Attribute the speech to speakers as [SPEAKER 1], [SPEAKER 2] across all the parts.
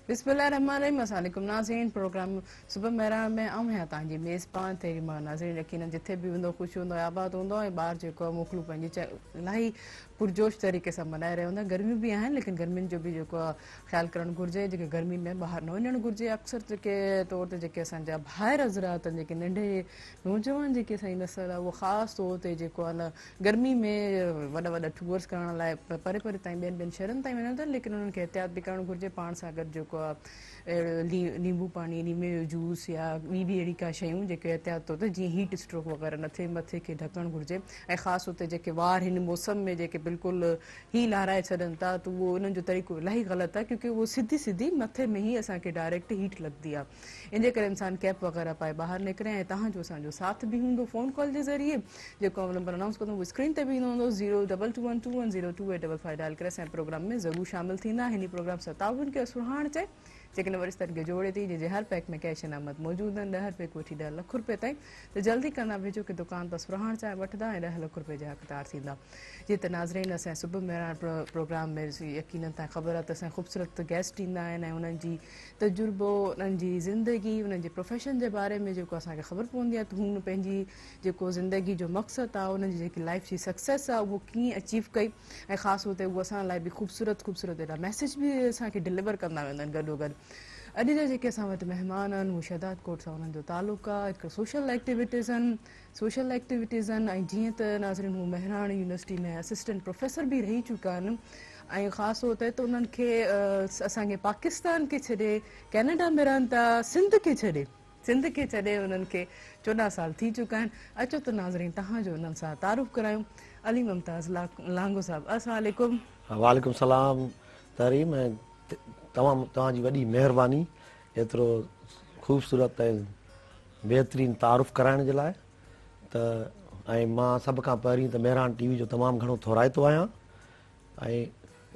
[SPEAKER 1] بسم الله الرحمٰن الرحيم السلام عليڪم ناظرين پروگرام صبح مهراڻ ۾ آئون آهيان توهان جي ميزبان تحريما ناظرين يقينن جٿي به هوندو خوش هوندو ۽ آباد هوندو ۽ ٻار جيڪو آهي موڪلون پنهنجي الاهي پرجوش طريقي سان ملهائي رهيا هوندا گرميون به آهن ليڪن گرمين جو به جيڪو آهي خيال ڪرڻ گهرجي جيڪي گرمي ۾ ٻاهر نه وڃڻ گهرجي اڪثر جيڪي طور تي جيڪي اسان جا ڀائر حضرات آهن جيڪي ننڍي نوجوان جيڪي اسان جي نسل آهي اهو خاص طور تي جيڪو آهي نه گرمي ۾ وڏا وڏا ٽوئرس ڪرڻ لاء پري پري تائين ٻين ٻين شهرن تائين وڃن ٿا ليڪن انهن کي احتياط به ڪرڻ گهرجي پاڻ سان گڏ جيڪو آهي اهڙو ليمبو پاڻي ليمي جو جوس يا ٻي به اهڙي ڪا شيون جيڪي احتياط طور تي جيئن هيٽ اسٽروڪ وغيره نه ٿئي مٿي کي ڍڪڻ گهرجي ۽ خاص طور تي جيڪي وار هن موسم ۾ جيڪي بلڪل هي لهرائي ڇڏن ٿا ته اهو انهن جو طريقو الاهي غلط آهي ڪيونڪه اهو سڌي سڌي مٿي ۾ ئي اسان کي ڊائريڪٽ هيٽ لڳندي آهي ان جي ڪري انسان ڪيپ وغيره پائي ٻاهر نڪري ۽ توهان جو اسان جو ساٿ به هوندو فون ڪال جي ذريعي جيڪو آئون نمبر انائونس ڪندم اهو اسڪرين تي به ايندو هوندو zero double two one two one zero two eight double five dial ڪري اسان جي پروگرام ۾ ضرور شامل ٿيندا هن پروگرام سان تعاون ڪيو سرهاڻ چئي جيڪي نون رشتن کي جوڙي ٿي جنهن جي هر پيڪ ۾ ڪيش انعامات موجود آهن ڏهه رپئي کان وٺي ڏهه لک رپئي تائين ته جلدي ڪندا ويجهو ڪي دڪان تان سرهاڻ چانهه وٺندا ۽ ڏهه لک رپئي جا حقدار ٿيندا جي ته ناظرين اسان صبح مهراڻ پروگرام ۾ يقينن تان خبر آهي ته اسان خوبصورت گيسٽ ايندا آهن ۽ انهن جي تجربو انهن جي زندگي انهن جي پروفيشن جي باري ۾ جيڪو اسان کي خبر پوندي آهي ته هن پنهنجي جيڪو زندگي جو مقصد آهي انهن جي جيڪي لائف جي سڪسيس آهي اهو ڪيئن اچيو ڪئي ۽ خاص طور تي هو اسان لاء به خوبصورت خوبصورت اهڙا ميسيج به اسان کي ڊليور ڪندا ويندا آهن گڏو گڏ اڄ جا جيڪي اسان وٽ مهمان آهن هو شهداد ڪوٽ سان انهن جو تعلق آهي هڪ سوشل ايڪٽيوٽيز آهن سوشل ايڪٽيوٽيز آهن ۽ جيئن ته ناظرين هو مهراڻ يونيورسٽي ۾ اسسٽنٽ پروفيسر به رهي چڪا آهن ۽ خاص طور تي ته انهن کي اسان کي پاڪستان کي ڇڏي ڪينيڊا ۾ رهن ٿا سنڌ کي ڇڏي سنڌ کي ڇڏي انهن کي 14 سال ٿي چڪا آهن. اچو ته ناظرين توهان جو انهن سان تعارف ڪرايون. علي ممتاز لانگو صاحب السلام عليڪم.
[SPEAKER 2] وعليڪم السلام تحريم ۽ تمام توهان جي وڏي مهرباني ايترو خوبصورت ۽ بهترين تعارف ڪرائڻ جي لاء ته ۽ مان سڀ کان پهرين ته مهراڻ ٽي وي جو تمام گهڻو ٿورائتو آهيان ۽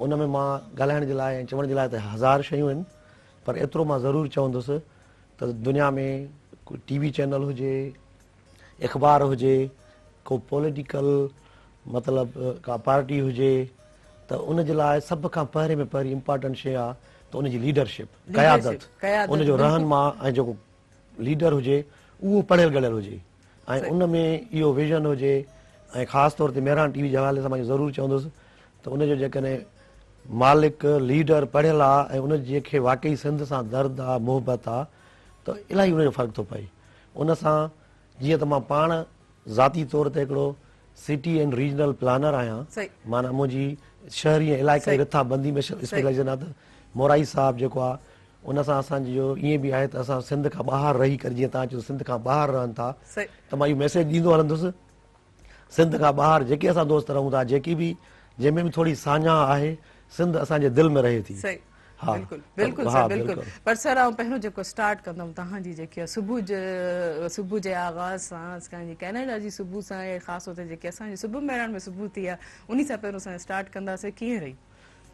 [SPEAKER 2] ان ۾ مان ڳالهائڻ جي لاء ۽ چوڻ جي لاء ته هزار شيون آهن پر ايترو مان ضرور چوندس ته دنيا ۾ ڪو ٽي وي چينل هجي، اخبار هجي، ڪو پوليٽيڪل مطلب ڪا پارٽي هجي ته ان جي لاء سڀ کان پهرين ۾ پهرين امپارٽنٽ شيء آ ته ان جي ليڊرشپ، قيادت، ان جو رهنما ۽ جيڪو ليڊر هجي اهو پڙهيل ڳڙهيل هجي ۽ ان ۾ اهو ويزن هجي ۽ خاص طور تي مهراڻ ٽي وي جي حوالي سان مان اهو ضرور چوندس ته ان جو جيڪڏهن مالڪ، ليڊر، پڙهيل آ ۽ ان جي کي واقعي سنڌ سان درد آ، محبت آ ته الاهي ان جو فرق ٿو پئي. ان سان جيئن ته مان پاڻ ذاتي طور تي هڪڙو سٽي اينڊ ريجنل پلانر آهيان معنيٰ منهنجي شهري ۽ علائقائي رٿا بندي ۾ اسپيشلائيزيشن آ ته مورائي صاحب جيڪو آ ان سان اسان جو ائين به آهي ته اسان سنڌ کان ٻاهر رهي ڪري جيئن توهان چيو سنڌ کان ٻاهر رهن ٿا ته مان اهو ميسيج ڏيندو هلندس سنڌ کان ٻاهر جيڪي اسان دوست رهون ٿا جيڪي به جنهن ۾ به ٿوري ساڃاهه آهي سنڌ اسان جي دل ۾ رهي ٿي.
[SPEAKER 1] ها بلڪل بلڪل سر بلڪل پر سر آئون پهريون جيڪو اسٽارٽ ڪندم توهان جي جيڪي صبح جي صبح جي آغاز سان اسان جي ڪينيڊا جي صبح سان ۽ خاص طور تي جيڪي اسان جي صبح مهراڻ ۾ صبح ٿي آهي انهي سان پهريون اسان اسٽارٽ ڪنداسين ڪيئن رهي؟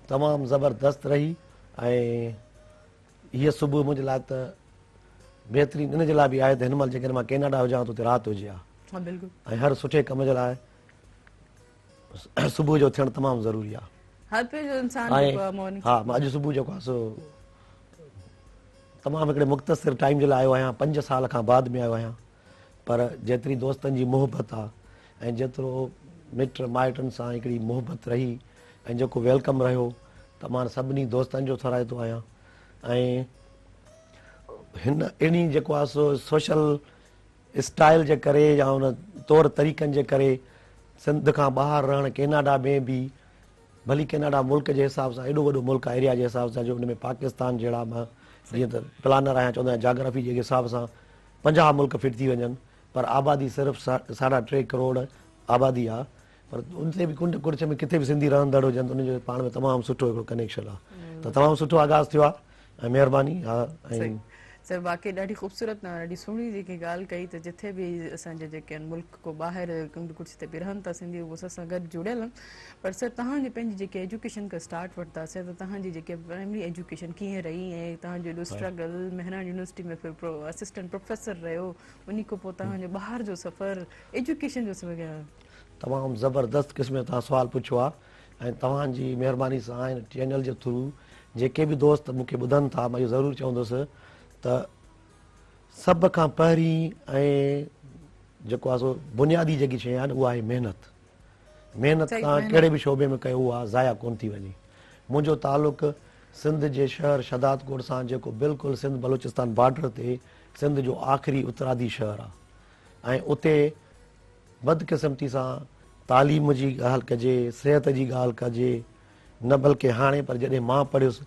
[SPEAKER 2] تمام زبردست رهي ۽ هيء صبح منهنجي لاء ته بهترين ان جي لاء به آهي ته هن مهل جيڪڏهن مان ڪيناڊا هجان ته اتي رات هجي ها ۽ هر سٺي ڪم جي لاء صبح جو ٿيڻ تمام ضروري آهي.
[SPEAKER 1] هر پيو جو انسان جيڪو آهي مارننگ
[SPEAKER 2] ها مان اڄ صبح جيڪو آهي سو تمام هڪڙي مختصر ٽائيم جي لاء آيو آهيان 5 سال کان بعد ۾ آيو آهيان پر جيتري دوستن جي محبت آ ۽ جيترو مٽ مائٽن سان هڪڙي محبت رهي ۽ جيڪو welcome رهيو ته مان سڀني دوستن جو ٿورائتو آهيان ۽ هن انهي جيڪو آ سو سوشل اسٽائل جي ڪري يا ان طور طريقن جي ڪري سنڌ کان ٻاهر رهڻ ڪيناڊا ۾ به ڀلي ڪيناڊا ملڪ جي حساب سان ايڏو وڏو ملڪ آ ايريا جي حساب سان جو ان ۾ پاڪستان جهڙا مان جيئن ته پلانر آهيان چوندو آهيان جاگرافي جي حساب سان 50 ملڪ فٽ ٿي وڃن پر آبادي صرف ساڍا ٽي ڪروڙ آبادي آ پر ان تي به ڪنڊ ڪڙڇ ۾ ڪٿي به سنڌي رهندڙ هجن ته انهن جو پاڻ ۾ تمام سٺو هڪڙو ڪنيڪشن آ ته تمام سٺو آغاز ٿيو آ ۽ مهرباني ها ۽
[SPEAKER 1] سر واقعي ڏاڍي خوبصورت ۽ ڏاڍي سهڻي جيڪي ڳالهه ڪئي ته جٿي به اسان جا جيڪي آهن ملڪ کو ٻاهر ڪنڊ ڪڙڇ تي به رهن ٿا سنڌي اهي اسان سان گڏ جڙيل آهن پر سر توهان جي پنهنجي جيڪي ايجوڪيشن کان اسٽارٽ وٺنداسين ته توهان جي جيڪي پرائمري ايجوڪيشن ڪيئن رهي ۽ توهان جو ايڏو اسٽرگل مهراڻ يونيورسٽي ۾ پھر اسسٽنٽ پروفيسر رهيو انهي کان پوء توهان جو ٻاهر جو سفر ايجوڪيشن جو سفر ڪيئن رهيو؟
[SPEAKER 2] تمام زبردست قسم جو توهان سوال پڇيو آ ۽ توهان جي مهرباني سان هن چينل جي ٿرو جيڪي به دوست مون کي ٻڌن ٿا مان اهو ضرور چوندس ته سڀ کان پهرين ۽ جيڪو آهي سو بنيادي جيڪي شيء آهي نه اها آهي محنت. محنت توهان ڪهڙي به شعبي ۾ ڪيو اها ضايع ڪونه ٿي وڃي. منهنجو تعلق سنڌ جي شهر شهدادڪوٽ سان جيڪو بلڪل سنڌ بلوچستان بارڊر تي سنڌ جو آخري اترادي شهر آهي ۽ اتي بدقسمتي سان تعليم جي ڳالهه ڪجي صحت جي ڳالهه ڪجي نه بلڪه هاڻي پر جڏهن مان پڙهيس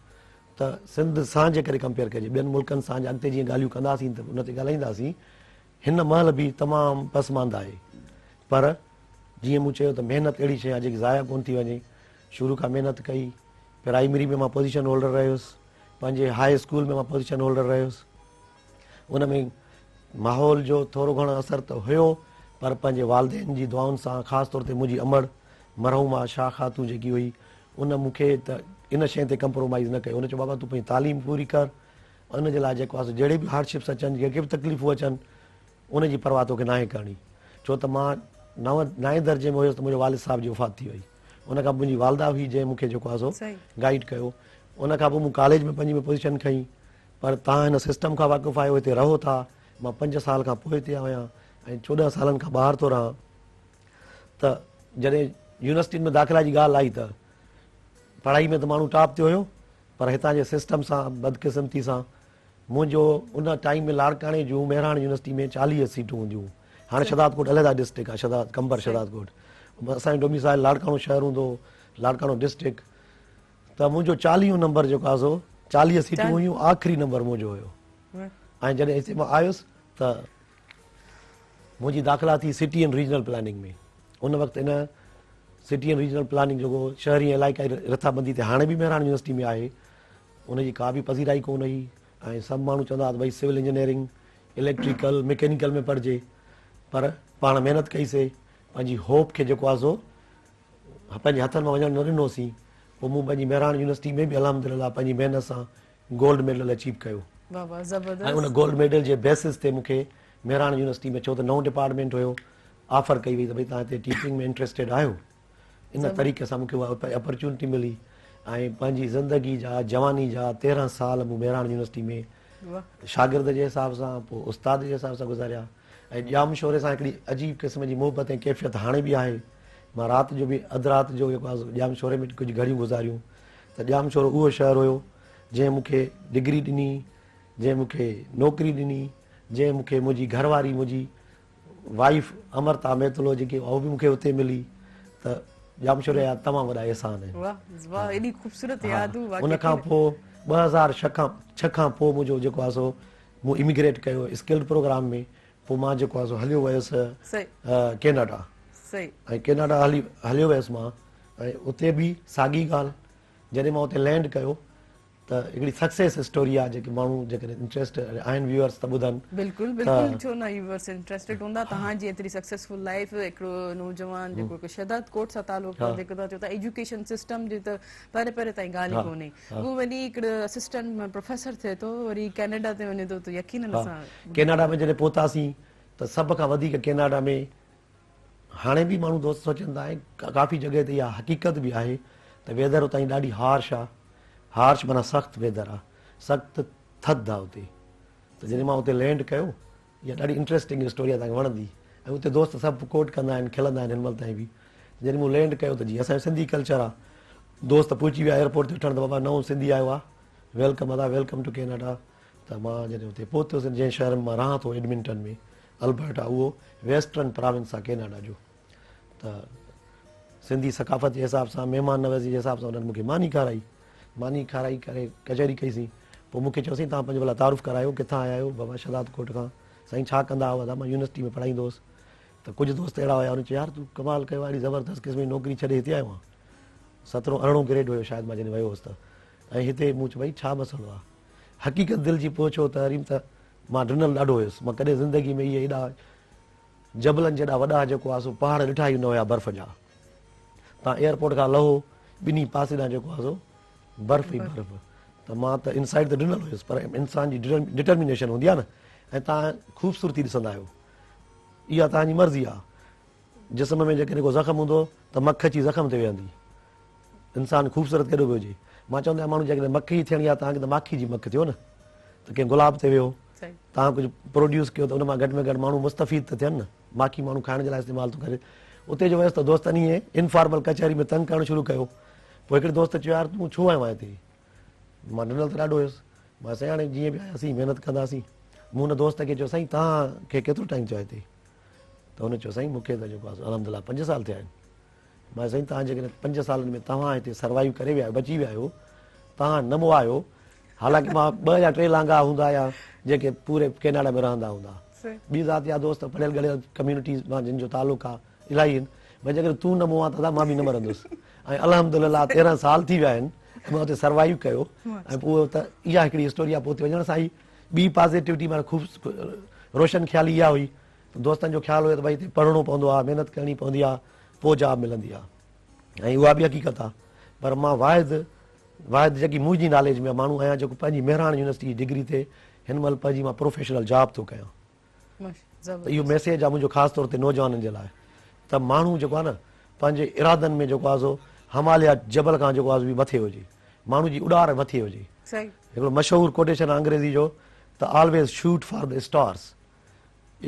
[SPEAKER 2] ته سنڌ سان جيڪڏهن ڪمپيئر ڪجي ٻين ملڪن سان اڳتي جيئن ڳالهيون ڪنداسين ته ان تي ڳالهائينداسين هن مهل به تمام پسمانده آهي پر جيئن مون چيو ته محنت اهڙي شيء آهي جيڪي ضايع ڪونه ٿي وڃي شروع کان محنت ڪئي پرائمري ۾ مان پوزيشن هولڊر رهيس پنهنجي هاء اسڪول ۾ مان پوزيشن هولڊر رهيس ان ۾ ماحول جو ٿورو گهڻو اثر ته هيو پر پنهنجي والدين جي دعائن سان خاص طور تي منهنجي امڙ مرحومه شاهه خاتون جيڪي هئي ان مون کي ته ان شيء تي ڪمپرومائيز نه ڪيو ان چيو بابا تون پنهنجي تعليم پوري ڪر ان جي لاء جيڪو آهي سو جهڙي به هارڊشپس اچن جيڪي به تڪليفون اچن ان جي پرواهه توکي ناهي ڪرڻي ڇو ته مان نو نائين درجي ۾ هيس ته منهنجي والد صاحب جي وفات ٿي وئي ان کان منهنجي والده هئي جنهن مون کي جيڪو آهي سو گائيڊ ڪيو ان کان پوء مون ڪاليج ۾ پنهنجي ۾ پوزيشن کنئي پر توهان هن سسٽم کان واقف آهيو هتي رهو ٿا مان پنج سال کان پوء هتي آيان ۽ 14 سالن کان ٻاهر ٿو رهان ته جڏهن يونيورسٽين ۾ داخلا جي ڳالهه آئي ته پڙهائي ۾ ته ماڻهو ٽاپ تي هيو پر هتان جي سسٽم سان بدقسمتي سان منهنجو ان ٽائيم ۾ لاڙڪاڻي جون مهراڻ يونيورسٽي ۾ 40 سيٽون هونديون هاڻي شهدادڪوٽ علحده ڊسٽرڪٽ آهي شهداد قمبر شهدادڪوٽ اسان جو ڊوميسائل لاڙڪاڻو شهر هوندو لاڙڪاڻو ڊسٽرڪٽ ته منهنجو چاليهون نمبر جيڪو آهي سو 40 سيٽون هيون آخري نمبر منهنجو هيو ۽ جڏهن هتي مان آيس ته منهنجي داخلا ٿي سٽي اينڊ ريجنل پلاننگ ۾ ان وقت ان سٽي اينڊ ريجنل پلاننگ جيڪو شهري ۽ علائقائي رٿابندي تي هاڻي به مهراڻ يونيورسٽي ۾ آهي ان جي ڪا به پذيرائي ڪونه هئي ۽ سڀ ماڻهو چوندا هئا ته ڀئي سول انجنيئرنگ اليڪٽريڪل مڪينيڪل ۾ پڙهجي پر پاڻ محنت ڪئي سي پنهنجي هوپ کي جيڪو آهي سو پنهنجي هٿن مان وڃڻ نه ڏنوسين پوء مون پنهنجي مهراڻ يونيورسٽي ۾ به الحمد لله پنهنجي محنت سان گولڊ ميڊل اچيو ڪيو ۽ ان گولڊ ميڊل جي بيسس تي مون کي مهراڻ يونيورسٽي ۾ ڇو ته نئون ڊپارٽمينٽ هيو آفر ڪئي وئي ته ڀئي توهان هتي ٽيچنگ ۾ انٽريسٽيڊ آهيو ان طريقي سان مون کي اها اپرچونٽي ملي ۽ پنهنجي زندگي جا جواني جا 13 سال مون مهراڻ يونيورسٽي ۾ شاگرد جي حساب سان پوء استاد جي حساب سان گذاريا ۽ ڄام شوري سان هڪڙي عجيب قسم جي محبت ۽ ڪيفيت هاڻي به آهي مان رات جو به اڌ رات جو جيڪو آهي ڄام شوري ۾ ڪجهه گهڙيون گذاريون ته ڄام شورو اهو شهر هيو جنهن مون کي ڊگري ڏني جنهن مون کي نوڪري ڏني جنهن مون کي منهنجي گهر واري منهنجي وائيف امرتا ميتلو جيڪي اهو به مون کي اتي ملي ته ڄامشوري جا تمام وڏا احسان آهن.
[SPEAKER 1] واه واه ايڏي خوبصورت يادون واقعي
[SPEAKER 2] ان کان پوء 2006 کان 6 کان پوء منهنجو جيڪو آهي سو مون اميگريٽ ڪيو اسڪلڊ پروگرام ۾ پوء مان جيڪو آهي سو هليو ويس ڪيناڊا ۽ ڪيناڊا هلي هليو ويس مان ۽ اتي به ساڳي ڳالهه جڏهن مان اتي لينڊ ڪيو ته هڪڙي سڪسيس اسٽوري آهي جيڪي ماڻهو جيڪڏهن انٽريسٽ آهن ويوئرس ته ٻڌن
[SPEAKER 1] بلڪل بلڪل ڇو نه ويوئرس انٽريسٽيڊ هوندا توهان جي ايتري سڪسيسفل لائيف هڪڙو نوجوان جيڪو هڪ شهداد ڪوٽ سان تعلق جيڪو توهان چئو ٿا ايجوڪيشن سسٽم جي ته پري پري تائين ڳالهه ئي ڪونهي هو وڃي هڪڙو اسسٽنٽ پروفيسر ٿئي ٿو وري ڪينيڊا تي وڃي ٿو ته يقينن اسان
[SPEAKER 2] ڪينيڊا ۾ جڏهن پهتاسين ته سڀ کان وڌيڪ ڪينيڊا ۾ هاڻي به ماڻهو دوست سوچن ٿا ۽ ڪافي جڳهه تي اها حقيقت به آهي ته ويدر اتان جي ڏاڍي هارش آ هارش معنيٰ سخت ويدر آ سخت ٿڌ آ اتي ته جڏهن مان اتي لينڊ ڪيو اها ڏاڍي انٽريسٽنگ اسٽوري آ توهان کي وڻندي ۽ اتي دوست سڀ ڪوٽ ڪندا آهن کلندا آهن هن مهل تائين به جڏهن مون لينڊ ڪيو ته جي اسان جو سنڌي ڪلچر آ دوست پهچي ويا ايئرپورٽ تي وٺڻ ته بابا نئون سنڌي آيو آ welcome ادا welcome two Canada ته مان جڏهن اتي پهتس جنهن شهر ۾ مان رهان ٿو ايڊمنٽن ۾ البرٽا اهو ويسٽرن پراونس آ ڪيناڊا جو ته سنڌي ثقافت جي حساب سان مهمان نوازي جي حساب سان انهن مون کي ماني کارائي ماني کارائي ڪري ڪچهري ڪئي سين پوء مون کي چيو سائين توهان پنهنجو ڀلا تعارف ڪرايو ڪٿان آيا آهيو بابا شهداد ڪوٽ کان سائين ڇا ڪندا آهيو ادا مان يونيورسٽي ۾ پڙهائيندو هوس ته ڪجهه دوست اهڙا هيا انهن چيو يار تون ڪمال ڪيو آهي اهڙي زبردست قسم جي نوڪري ڇڏي هتي آيو آهين سترهون ارڙهون گريڊ هيو شايد مان جڏهن ويو هوس ته ۽ هتي مون چيو ڀائي ڇا مسئلو آهي حقيقت دل جي پڇو ته حريم ته مان ڊنل ڏاڍو هيس. مان ڪڏهن زندگي ۾ اهي ايڏا جبلن جيڏا وڏا جيڪو آهي سو پهاڙ ڏٺا ئي نه هيا برف جا. تان ايئرپورٽ کان لهو ٻنهي پاسي ڏانهن جيڪو آهي سو برف ئي برف. ته مان ته انسائيڊ ته ڊنل هيس پر انسان جي ڊٽرمينيشن هوندي آهي نه ۽ تان خوبصورتي ڏسندا آهيو. اها تان جي مرضي آهي. جسم ۾ جيڪڏهن ڪو زخم هوندو ته مک اچي زخم تي ويهندي. انسان خوبصورت ڪيڏو به هجي. مان چوندو آهيان ماڻهو جيڪڏهن مک ئي ٿيڻي آهي توهان کي ته ماکي جي مک ٿيو نه ته ڪنهن گلاب تي ويهو توهان ڪجهه پروڊيوس ڪيو ته ان مان گهٽ ۾ گهٽ ماڻهو مستفيد ته ٿين نه. ماکي ماڻهو کائڻ جي لاء استعمال ٿو ڪري. اتي جو ويس ته دوستن ائين انفارمل ڪچهري ۾ تنگ ڪرڻ شروع ڪيو. پوء هڪڙي دوست چيو يار تون ڇو آيو آهين هتي؟ مان ڊنل ته ڏاڍو هيس. مان سائين هاڻي جيئن به آياسين محنت ڪنداسين. مون ان دوست کي چيو سائين توهان کي ڪيترو ٽائيم ٿيو آهي هتي؟ ته هن چيو سائين مون کي ته جيڪو آهي الحمدلله پنج سال ٿيا آهن. مان سائين توهان جيڪڏهن پنج سالن ۾ توهان هتي سروائيو ڪري ويا آهيو بچي ويا آهيو توهان نه مئا آهيو حالانڪه مان ٻه يا ٽي لانگا هوندا يا جيڪي پوري ڪيناڊا ۾ رهندا هوندا ٻي ذات جا دوست پڙهيل ڳڙهيل ڪميونٽي مان جن جو تعلق آهي الاهي آهن ڀئي جيڪڏهن تون نه مئو آهين ته ادا مان به نه مرندس ۽ الحمدلله 13 سال ٿي ويا آهن ۽ مان اتي سروائيو ڪيو ۽ پوء ته اها هڪڙي اسٽوري آهي پوء اتي وڃڻ سان ئي ٻي پازيٽيوٽي معنيٰ خوب روشن خيالي اها هئي دوستن جو خيال هيو ته ڀئي هتي پڙهڻو پوندو آهي، محنت ڪرڻي پوندي آهي، پوء جاب ملندي آهي ۽ اها به حقيقت آهي پر مان واحد واحد جيڪي منهنجي ناليج ۾ ماڻهو آهيان جيڪو پنهنجي مهراڻ يونيورسٽي جي ڊگري تي هن مهل پنهنجي مان پروفيشنل جاب ٿو ڪيان ته اهو ميسيج آهي منهنجو خاص طور تي نوجوانن جي لاء ته ماڻهو جيڪو آهي نه پنهنجي ارادن ۾ جيڪو آهي سو هماليا جبل کان جيڪو آهي سو به مٿي هجي ماڻهو جي اڏار مٿي هجي هڪڙو مشهور ڪوٽيشن آهي انگريزي جو ته always shoot for the stars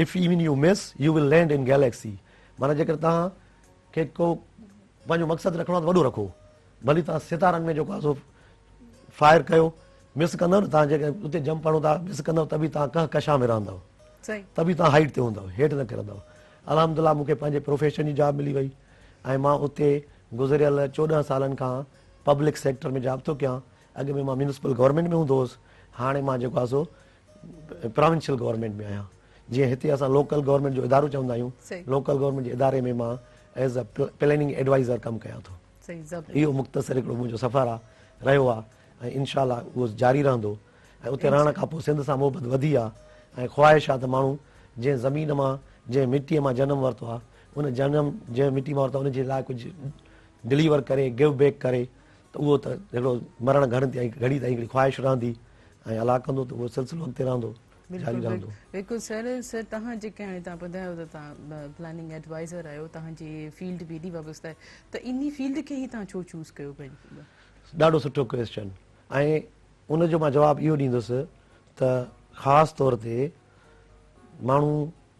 [SPEAKER 2] If even you miss, you will land in galaxy معنيٰ جيڪر توهان کي ڪو پنهنجو مقصد رکڻو آهي ته وڏو رکو ڀلي توهان ستارن ۾ جيڪو آهي سو فائر ڪيو مس ڪندؤ نه توهان جيڪر اتي جمپ هڻو ٿا مس ڪندؤ ته به توهان ڪهڪشان ۾ رهندؤ ته به توهان هائيٽ تي هوندؤ هيٺ نه ڪرندؤ الحمدلله مون کي پنهنجي پروفيشن جي جاب ملي وئي ۽ مان اتي گذريل 14 سالن کان پبلڪ سيڪٽر ۾ جاب ٿو ڪيان اڳ ۾ مان ميونسپل گورنمينٽ ۾ هوندو هوس هاڻي مان جيڪو آهي سو پراونشل گورنمينٽ ۾ آهيان جيئن هتي اسان لوڪل گورنمينٽ جو ادارو چوندا آهيون لوڪل گورنمينٽ جي اداري ۾ مان ايز ا پلاننگ ايڊوائزر ڪم ڪيان ٿو اهو مختصر هڪڙو منهنجو سفر آهي رهيو آهي ۽ انشاء الله اهو جاري رهندو ۽ اتي رهڻ کان پوء سنڌ سان محبت وڌي آهي ۽ خواهش آهي ته ماڻهو جنهن زمين مان جنهن مٽيء مان جنم ورتو آهي ان جنم جنهن مٽي مان ورتو آهي ان جي لاء ڪجهه ڊليور ڪري گيو بيڪ ڪري ته اهو ته هڪڙو مرڻ گهڙي تائين هڪڙي خواهش رهندي ۽ الله ڪندو ته اهو سلسلو اڳتي رهندو جاري رهندو.
[SPEAKER 1] بلڪل سر سر توهان جيڪي هاڻي توهان ٻڌايو ته توهان پلاننگ ايڊوائزر آهيو توهان جي فيلڊ به ايڏي وابسته آهي ته انهي فيلڊ کي ئي توهان ڇو چوز ڪيو پنهنجي.
[SPEAKER 2] ڏاڍو سٺو ڪويسچن ۽ ان جو مان جواب اهو ڏيندس ته خاص طور تي ماڻهو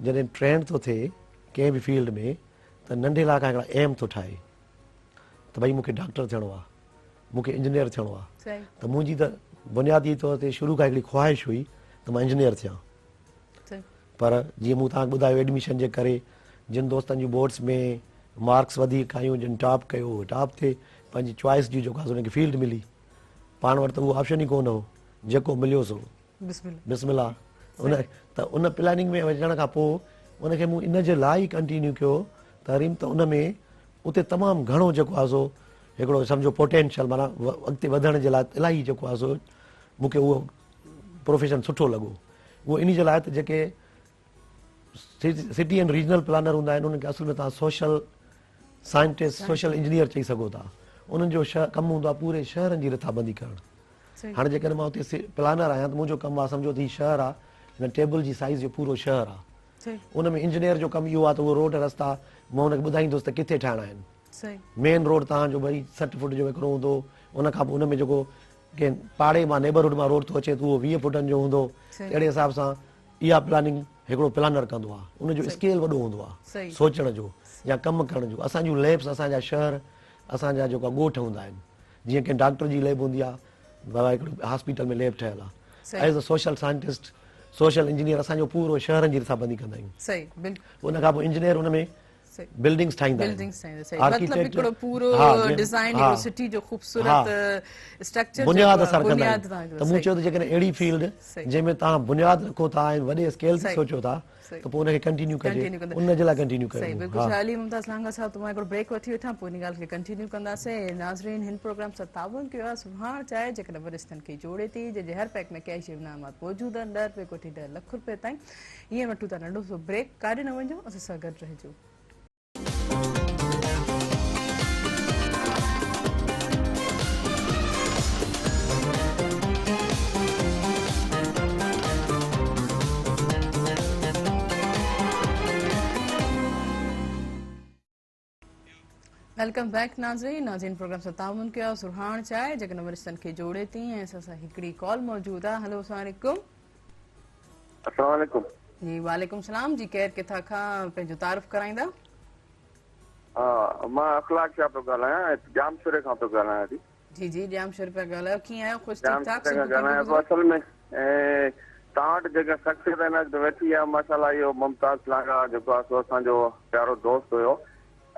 [SPEAKER 2] جڏهن ٽرينڊ ٿو ٿئي ڪنهن به فيلڊ ۾ ته ننڍي لاء کان هڪڙا ايم ٿو ٺاهي ته ڀئي مون کي ڊاڪٽر ٿيڻو آهي مون کي انجنيئر ٿيڻو آهي ته منهنجي ته بنيادي طور تي شروع کان هڪڙي خواهش هئي ته مان انجنيئر ٿيان پر جيئن مون توهان کي ٻڌايو ايڊميشن جي ڪري جن دوستن جون بورڊس ۾ مارڪس وڌيڪ آيون جن ٽاپ ڪيو اهي ٽاپ ٿئي پنهنجي چوائس جي جيڪو آهي ان کي فيلڊ ملي پاڻ وٽ ته اهو آپشن ئي ڪونه هو جيڪو مليو سو بسم الله ان ته ان پلاننگ ۾ وڃڻ کان پوء ان کي مون ان جي لاء ئي ڪنٽينيو ڪيو تحريم ته ان ۾ اتي تمام گهڻو جيڪو آهي سو هڪڙو سمجهو پوٽينشل معنيٰ اڳتي وڌڻ جي لاء الاهي جيڪو آهي سو مون کي اهو پروفيشن سٺو لڳو اهو انهي جي لاء ته جيڪي سٽي اينڊ ريجنل پلانر هوندا آهن انهن کي اصل ۾ توهان سوشل سائنٽسٽ سوشل انجنيئر چئي سگهو ٿا انهن جو ڪم هوندو آهي پوري شهرن جي رٿابندي ڪرڻ هاڻي جيڪڏهن مان اتي پلانر آهيان ته منهنجو ڪم آهي سمجهو ته هي شهر آهي هن ٽيبل جي سائيز جو پورو شهر آهي ان ۾ انجنيئر جو ڪم اهو آهي ته اهو روڊ رستا مان هن کي ٻڌائيندس ته ڪٿي ٺاهڻا آهن مين روڊ توهان جو ڀئي 60 فوٽ جو ويڪرو هوندو ان کان پوء ان ۾ جيڪو ڪنهن پاڙي مان نيبرهوڊ مان روڊ ٿو اچي ته اهو 20 فوٽن جو هوندو اهڙي حساب سان اها پلاننگ هڪڙو پلانر ڪندو آهي ان جو اسڪيل وڏو هوندو آهي سوچڻ جو يا ڪم ڪرڻ جو اسان جون ليبس اسان جا شهر اسان جا جيڪا ڳوٺ هوندا آهن جيئن ڪنهن ڊاڪٽر جي ليب هوندي آهي بابا هڪڙي هاسپيٽل ۾ ليب ٺهيل آهي as a social scientist social engineer اسان جو پورو شهرن جي رٿابندي ڪندا آهيون
[SPEAKER 1] صحيح بلڪل
[SPEAKER 2] ان کان پوء انجنيئر ان ۾ بلڊنگس ٺاهيندا آهن
[SPEAKER 1] بلڊنگس ٺاهيندا صحيح مطلب هڪڙو پورو ڊزائن هڪڙو سٽي جو خوبصورت اسٽرڪچر
[SPEAKER 2] بنياد اسان رکندا آهيون ته مون چيو ته جيڪڏهن اهڙي فيلڊ جنهن ۾ توهان بنياد رکو ٿا ۽ وڏي اسڪيل تي سوچو ٿا ته پوء ان کي ڪنٽينيو ڪجي ان جي لاء ڪنٽينيو ڪيو
[SPEAKER 1] صحيح بلڪل شاھ علي ممتاز لانگا صاحب ته مان هڪڙو بريڪ وٺي وٺان پوء ان ڳالهه کي ڪنٽينيو ڪنداسين ناظرين هن پروگرام سان تعاون ڪيو آهي سڀاڻ چاهي جيڪڏهن ورشتن کي جوڙي ٿي جنهن جي هر پيڪ ۾ ڪيش انعامات موجود آهن 10 رپئي کان وٺي 10 لک رپئي تائين هينئر وٺون ٿا ننڍو سو بريڪ ڪاڏي نه وڃجو اسان سان گڏ رهجو. Welcome back ناظرين ناظرين پروگرام سان تعاون ڪيو سرهاڻ چاء جيڪا نون رشتن کي جوڙي ٿي ۽ اسان سان هڪڙي ڪال موجود آهي هلو السلام عليڪم.
[SPEAKER 3] السلام عليڪم.
[SPEAKER 1] جي وعليڪم السلام جي ڪير ڪٿان کان پنهنجو تعارف ڪرائيندا.
[SPEAKER 3] ها مان اخلاق شاهه پيو ڳالهايان ڄامشوري کان پيو ڳالهايان ٿي.
[SPEAKER 1] جي جي ڄامشوري پيا ڳالهايو ڪيئن آهيو خوش ٺيڪ ٺاڪ
[SPEAKER 3] ڄامشوري کان ڳالهايان پيو اصل ۾ توهان وٽ جيڪا شخصيت هن وقت ويٺي آهي ماشاءالله اهو ممتاز لانگاهه جيڪو آهي سو اسان جو پيارو دوست هيو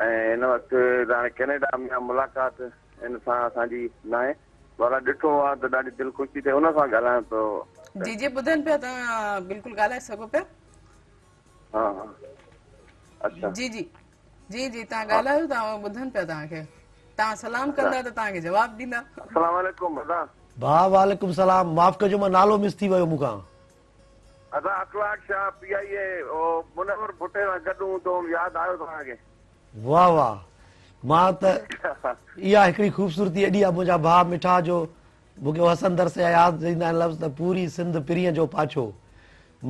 [SPEAKER 3] ۽ هن وقت هاڻي ڪينيڊا ۾ آهي ملاقات هن سان اسان جي ناهي بهرحال ڏٺو آهي ته ڏاڍي دل خوش ٿي ٿئي ان سان ڳالهايان پيو.
[SPEAKER 1] جي جي ٻڌن پيا توهان بلڪل ڳالهائي سگهو پيا.
[SPEAKER 3] ها ها اڇا.
[SPEAKER 1] جي جي جي جي توهان ڳالهايو توهان ٻڌن پيا توهان کي توهان سلام ڪندا ته توهان کي جواب ڏيندا.
[SPEAKER 3] السلام عليڪم ادا.
[SPEAKER 2] ڀاء وعليڪم سلام معاف ڪجو مان نالو مس ٿي ويو مون کان.
[SPEAKER 3] ادا اخلاق شاهه پي آئي اي او منور ڀٽي سان گڏ هوندو هوم ياد آيو توهان کي.
[SPEAKER 2] واه واه مان ته اها هڪڙي خوبصورتي ايڏي آ منهنجا ڀاء مٺا جو مون کي حسن درس جا ياد ايندا آهن لفظ ته پوري سنڌ پرينء جو پاڇو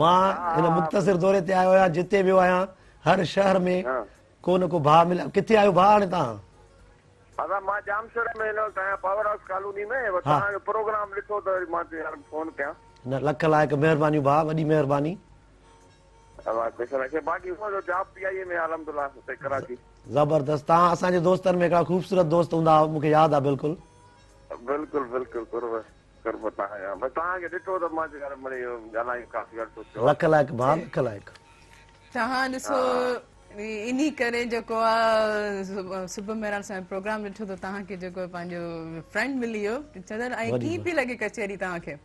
[SPEAKER 2] مان هن مختصر دوري تي آيو آهيان جتي ويو آهيان هر شهر ۾ ڪو نه ڪو ڀاء مليا ڪٿي آهيو ڀاء هاڻي توهان؟
[SPEAKER 3] ادا مان ڄامشوري ۾ هن وقت آهيان پاور هائوس ڪالوني ۾ توهان جو پروگرام ڏٺو ته وري مان چيو يار فون ڪيان.
[SPEAKER 2] نه لک لائق مهربانيون ڀاء وڏي مهرباني.
[SPEAKER 3] الله خوش رکي باقي هونء ته جاب پي آئي اي ۾ الحمدلله هتي ڪراچي.
[SPEAKER 2] زبردست توهان اسان جي دوستن ۾ هڪڙا خوبصورت دوست هوندا هئا مون کي ياد آ بلڪل.
[SPEAKER 3] بلڪل بلڪل قرب قرب توهان جا بس توهان کي ڏٺو ته مان چيو يار مڙئي ڳالهايون ڪافي عرصو ٿيو آ.
[SPEAKER 2] لک لائق ڀاء لک لائق.
[SPEAKER 1] توهان ڏسو انهي ڪري جيڪو آ صبح مهراڻ سان پروگرام ڏٺو ته توهان کي جيڪو پنهنجو فرينڊ ملي ويو چندر ۽ ڪيئن پئي لڳي ڪچهري توهان کي.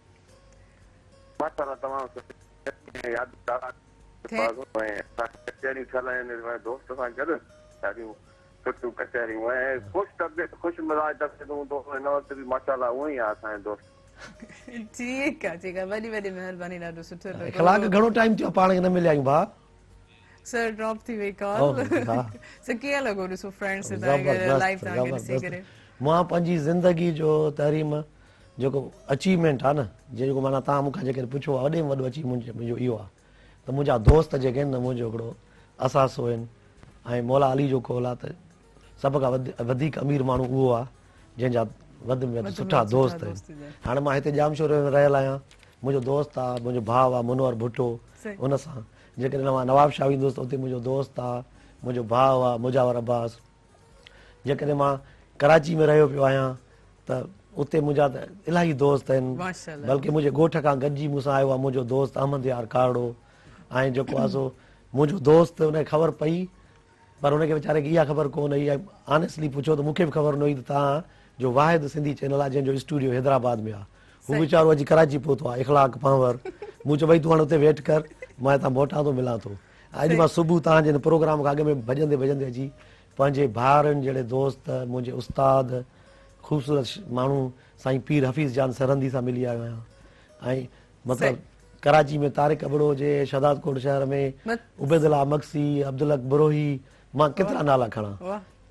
[SPEAKER 3] ماشاءالله تمام سٺي يادگار ۽ ڪچهريون ٿيل آهن دوست سان گڏ ڏاڍيون سٺيون ڪچهريون ۽ خوش طبيعت خوش مزاج طبيعت هوندو هو هن وقت به ماشاءالله اونئن ئي آهي اسان جو دوست.
[SPEAKER 1] ٺيڪ آ ٺيڪ آ وڏي وڏي مهرباني ڏاڍو سٺو لڳو.
[SPEAKER 2] اخلاق گهڻو ٽائيم ٿيو آ پاڻ کي نه مليا آهيون ڀاء.
[SPEAKER 1] سر ڊراپ ٿي وئي ڪال سر ڪيئن لڳو ڏسو فرينڊس لائيو توهان کي ڏسي ڪري.
[SPEAKER 2] مان پنهنجي زندگي جو تحريم جيڪو اچيومينٽ آ نه جيڪو معنيٰ توهان مون کان جيڪڏهن پڇو وڏي ۾ وڏو اچيومينٽ منهنجو اهو آ ته منهنجا دوست جيڪي آهن نه منهنجو هڪڙو اثاثو آهن ۽ مولا علي جو قول آ ته سڀ کان وڌيڪ امير ماڻهو اهو آ جنهن جا وڌ ۾ وڌ سٺا دوست آهن. هاڻي مان هتي ڄامشوري ۾ رهيل آهيان منهنجو دوست آ منهنجو ڀاء آ منور ڀٽو ان سان جيڪڏهن مان نواب شاهه ويندس ته اتي منهنجو دوست آ منهنجو ڀاء آ مجاور عباس جيڪڏهن مان ڪراچي ۾ رهيو پيو آهيان ته اتي منهنجا ته الاهي دوست آهن بلڪه منهنجي ڳوٺ کان گڏجي مون سان آيو آ منهنجو دوست احمد يار ڪارڙو ۽ جيڪو آ سو منهنجو دوست ان کي خبر پئي پر ان کي ويچاري کي اها خبر ڪو نه هئي ۽ آنيسٽلي پڇو ته مون کي به خبر نه هئي ته توهان جو واحد سنڌي چينل آ جنهن جو اسٽوڊيو حيدرآباد ۾ آ هو ويچارو اچي ڪراچي پهتو آ اخلاق پنهور مون چيو ڀئي تون هاڻي اتي ويٽ ڪر مان هتان موٽان ٿو ملان ٿو اڄ مان صبح توهان جي هن پروگرام کان اڳ ۾ ڀڄندي ڀڄندي اچي پنهنجي ڀائرن جهڙي دوست منهنجي استاد خوبصورت ماڻهو سائين پير حفيظ جان سرهندي سان ملي آيو آهيان ۽ مطلب ڪراچي ۾ طارق ابڙو هجي، شهداد ڪوٽ شهر ۾ عبيدالله مگسي، عبدالحق بروهي، مان ڪيترا نالا کڻان.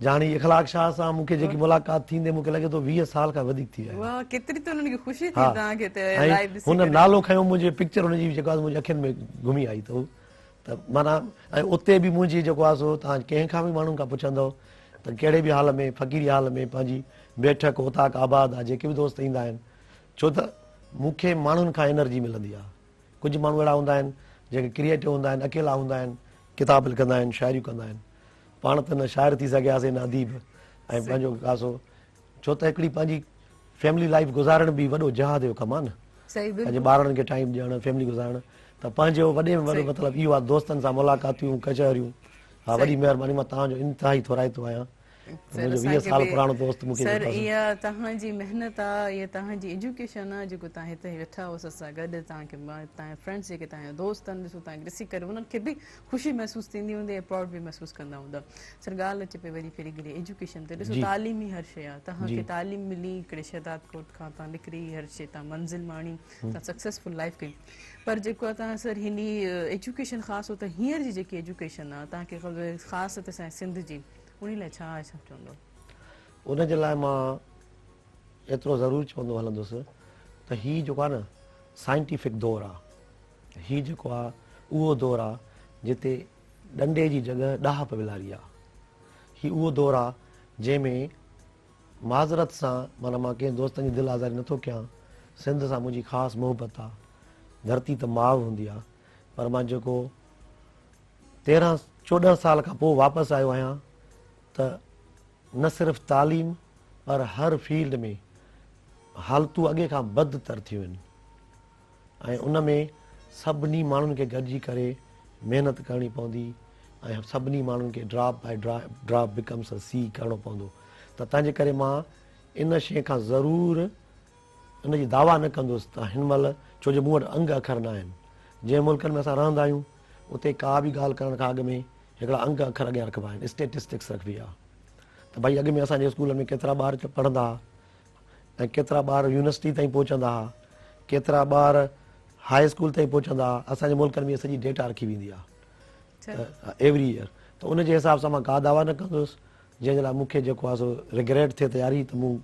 [SPEAKER 2] جاڻي اخلاق شاهه سان مون کي جيڪي ملاقات ٿيندي مون کي لڳي ٿو 20 سال کان وڌيڪ ٿي ويا آهن.
[SPEAKER 1] ڪيتري ته انهن کي خوشي ٿي توهان کي
[SPEAKER 2] ۽ هن نالو کنيو منهنجي پڪچر هن جي جيڪو آهي منهنجي اکين ۾ گهمي آئي ته ته معنيٰ ۽ اتي به منهنجي جيڪو آهي سو توهان ڪنهن کان به ماڻهن کان پڇندؤ ته ڪهڙي به حال ۾ فقيري حال ۾ پنهنجي بيٺڪ اوطاق آباد آهي جيڪي به دوست ايندا آهن ڇو ته مون کي ماڻهن کان انرجي ملندي آهي. ڪجهه ماڻهو اهڙا هوندا آهن جيڪي ڪريئيٽو هوندا آهن، اڪيلا هوندا آهن، ڪتاب لکندا آهن، شاعريون ڪندا آهن. پاڻ ته نه شاعر ٿي سگهياسين نه اديب ۽ پنهنجو خاصو ڇو ته هڪڙي پنهنجي فيملي لائيف گذارڻ به وڏو جهاد جو ڪم آهي نه. پنهنجي ٻارڙن کي ٽائيم ڏيڻ، فيملي گذارڻ ته پنهنجو وڏي ۾ وڏو مطلب اهو آهي دوستن سان ملاقاتيون، ڪچهريون. ها وڏي مهرباني مان توهان جو انتهائي ٿورائتو آهيان. منهنجو 20 سال پراڻو دوست مون کي
[SPEAKER 1] سر اها توهان جي محنت آ اها توهان جي ايجوڪيشن آ جيڪو توهان هتي ويٺا هئو اسان سان گڏ توهان کي توهان جا فرينڊس جيڪي توهان جا دوست آهن ڏسو توهان کي ڏسي ڪري انهن کي به خوشي محسوس ٿيندي هوندي ۽ پرائوڊ به محسوس ڪندا هوندا سر ڳالهه اچي پئي وري ڦري گهري ايجوڪيشن تي ڏسو تعليم ئي هر شيء آ توهان کي تعليم ملي هڪڙي شهداد ڪوٽ کان توهان نڪري هر شيء توهان منزل ماڻي توهان سڪسيسفل لائيف ڪئي پر جيڪو آ توهان سر هني ايجوڪيشن خاص طور تي هينئر جي جيڪي ايجوڪيشن آ توهان کي خاص طور تي اسان جي سنڌ جي انهي لاء ڇا ڇا چوندو؟
[SPEAKER 2] ان جي لاء مان ايترو ضرور چوندو هلندس ته هي جيڪو آهي نه سائنٽيفڪ دور آ، هي جيڪو آ اهو دور آ جتي ڏنڊي جي جڳهه ڏاهپ ولاري آ. هي اهو دور آ جنهن ۾ معذرت سان معنيٰ مان ڪنهن دوستن جي دل آزاري نٿو ڪيان، سنڌ سان منهنجي خاص محبت آ، ڌرتي ته ماء هوندي آ، پر مان جيڪو 13 14 سال کان پوء واپس آيو آهيان ته نه صرف تعليم پر هر فيلڊ ۾ حالتون اڳي کان بدتر ٿيون آهن ۽ ان ۾ سڀني ماڻهن کي گڏجي ڪري محنت ڪرڻي پوندي ۽ سڀني ماڻهن کي drop by drop becomes a sea ڪرڻو پوندو ته تنهن جي ڪري مان ان شيء کان ضرور ان جي دعويٰ نه ڪندس ته هن مهل ڇو جو مون وٽ انگ اکر نه آهن. جنهن ملڪن ۾ اسان رهندا آهيون اتي ڪا به ڳالهه ڪرڻ کان اڳ ۾ هڪڙا انگ اکر اڳيان رکبا آهن، اسٽيٽسٽڪس رکبي آهي ته ڀائي اڳ ۾ اسان جي اسڪولن ۾ ڪيترا ٻار پڙهندا ها ۽ ڪيترا ٻار يونيورسٽي تائين پهچندا ها، ڪيترا ٻار هاء اسڪول تائين پهچندا ها، اسان جي ملڪن ۾ سڄي ڊيٽا رکي ويندي آهي ته ايوري ايئر ته ان جي حساب سان مان ڪا دعويٰ نه ڪندس جنهن جي لاء مون کي جيڪو آهي سو رگريٽ ٿئي ته يار هي ته مون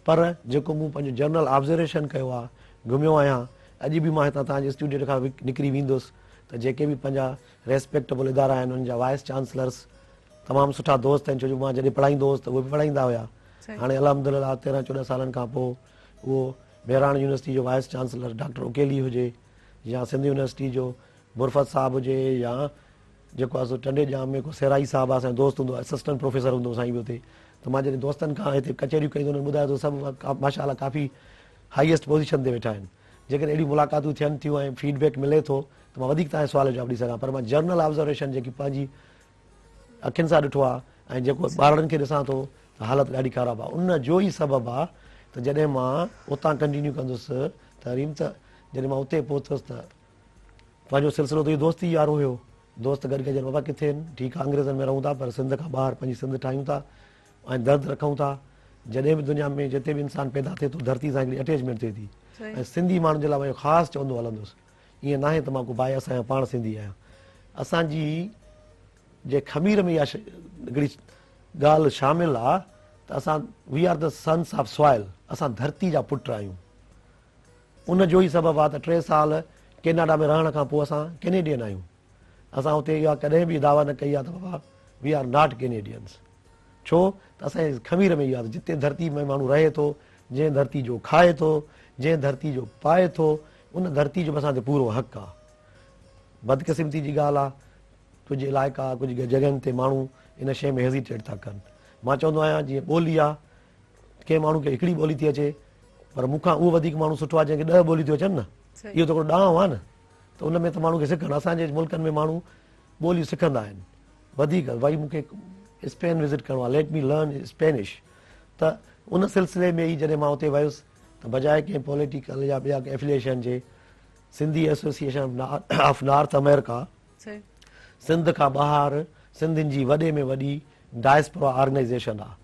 [SPEAKER 2] پر جيڪو مون پنهنجو جنرل آبزرويشن ڪيو آهي گهميو آهيان اڄ به مان هتان توهان جي اسٽوڊيو کان نڪري ويندس ته جيڪي به پنهنجا ريسپيڪٽبل ادارا آهن انهن جا وائيس چانسلرس تمام سٺا دوست آهن ڇو جو مان جڏهن پڙهائيندو هوس ته اهي به پڙهائيندا هيا هاڻي الحمد لله 13 14 سالن کان پوء اهو مهراڻ يونيورسٽي جو وائيس چانسلر ڊاڪٽر اڪيلي هجي يا سنڌ يونيورسٽي جو برفت صاحب هجي يا جيڪو آهي سو ٽنڊي ڄام ۾ ڪو سيرائي صاحب آهي اسان جو دوست هوندو آهي اسسٽنٽ پروفيسر هوندو سائين به اتي ته مان جڏهن دوستن کان هتي ڪچهريون ڪيون ته انهن ٻڌايو ته سڀ ماشاء الله ڪافي هائيسٽ پوزيشن تي ويٺا آهن جيڪڏهن اهڙيون ملاقاتون ٿين ٿيون ۽ فيڊ بيڪ ملي ٿو ته مان وڌيڪ توهان جي سوال جو جواب ڏئي سگهان پر مان جنرل آبزرويشن جيڪي پنهنجي اکين سان ڏٺو آهي ۽ جيڪو ٻارڙن کي ڏسان ٿو ته حالت ڏاڍي خراب آهي ان جو ئي سبب آهي ته جڏهن مان اتان ڪنٽينيو ڪندس تعليم ته جڏهن مان اتي پهتس ته پنهنجو سلسلو ته اهو دوستي وارو هيو. دوست گڏ گڏجن بابا ڪٿي آهن؟ ٺيڪ آهي انگريزن ۾ رهون ٿا پر سنڌ کان ٻاهر پنهنجي سنڌ ٺاهيون ٿا ۽ درد رکون ٿا. جڏهن به دنيا ۾ جتي به انسان پيدا ٿئي ٿو ڌرتي سان هڪڙي اٽيچمينٽ ٿئي ٿي ۽ سنڌي ماڻهن جي لاء مان اهو خاص چوندو هلندس ائين ناهي ته مان ڪو بايس آهيان پاڻ سنڌي آهيان اسان جي جي خمير ۾ اها هڪڙي ڳالهه شامل آ ته اسان we are the sons of soil اسان ڌرتي جا پٽ آهيون. ان جو ئي سبب آهي ته ٽي سال ڪيناڊا ۾ رهڻ کان پوء اسان ڪينيڊين آهيون. اسان اتي اها ڪڏهن به دعويٰ نه ڪئي آهي ته بابا وي آر not Canadians. ڇو ته اسان جي خمير ۾ اهو آهي ته جتي ڌرتي ۾ ماڻهو رهي ٿو، جنهن ڌرتي جو کائي ٿو، جنهن ڌرتي جو پائي ٿو، ان ڌرتي جو به اسان تي پورو حق آهي. بدقسمتي جي ڳالهه آهي ڪجهه علائقا، ڪجهه جڳهين تي ماڻهو ان شيء ۾ هيزيٽيٽ ٿا ڪن. مان چوندو آهيان جيئن ٻولي آهي ڪنهن ماڻهو کي هڪڙي ٻولي ٿي اچي پر مون کان اهو وڌيڪ ماڻهو سٺو آهي جنهن کي 10 ٻوليون ٿيون اچن نه اهو ته هڪڙو ڏانء آهي نه ته ان ۾ ته ماڻهو کي سکڻ اسان جي ملڪن ۾ ماڻهو ٻوليون سکندا آهن وڌيڪ ڀائي مون کي اسپين وزٽ ڪرڻو آهي ليٽ مي لرن اسپينش ته ان سلسلي ۾ ئي جڏهن مان اتي ويس ته بجاء ڪنهن پوليٽيڪل يا ٻيا افليشن جي Sindhi association of North America Sindh کان ٻاهر سنڌين جي وڏي ۾ وڏي ڊائسپورا آرگنائيزيشن آهي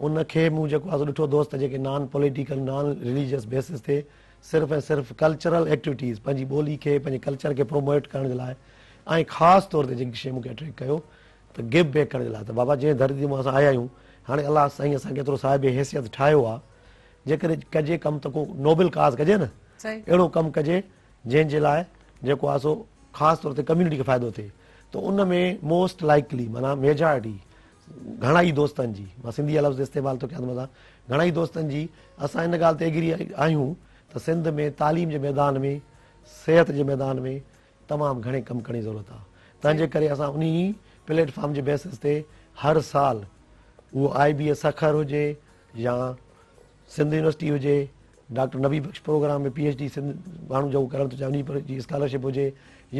[SPEAKER 2] ان کي مون جيڪو آهي سو ڏٺو دوست جيڪي non political non religious basis تي صرف ۽ صرف ڪلچرل ايڪٽيوٽيز پنهنجي ٻولي کي پنهنجي ڪلچر کي پروموٽ ڪرڻ جي لاء ۽ خاص طور تي جيڪي شي مون کي اٽريڪٽ ڪيو ته گيو بيڪ ڪرڻ جي لاء ته بابا جنهن ڌرتي مان اسان آيا آهيون هاڻي الله سائين اسان کي ايترو صاحب حيثيت ٺاهيو آهي جيڪڏهن ڪجي ڪم ته ڪو نوبل ڪاز ڪجي نه اهڙو ڪم ڪجي جنهن جي لاء جيڪو آهي سو خاص طور تي ڪميونٽي کي فائدو ٿئي ته ان ۾ موسٽ لائيڪلي معنيٰ ميجارٽي گهڻا ئي دوستن جي، مان سنڌي جا لفظ استعمال ٿو ڪيان ته متان گهڻا ئي دوستن جي اسان ان ڳالهه تي ايگري آهيون ته سنڌ ۾ تعليم جي ميدان ۾ صحت جي ميدان ۾ تمام گهڻي ڪم ڪرڻ جي ضرورت آهي تنهن جي ڪري اسان انهي پليٽ فارم جي بيسس تي هر سال اهو آء بي اي سکر هجي يا سنڌ يونيورسٽي هجي، doctor Nabi Bakhsh programme ۾ P H D Sindh ماڻهو جيڪو ڪرڻ ٿو چاهي انهي جي اسڪالرشپ هجي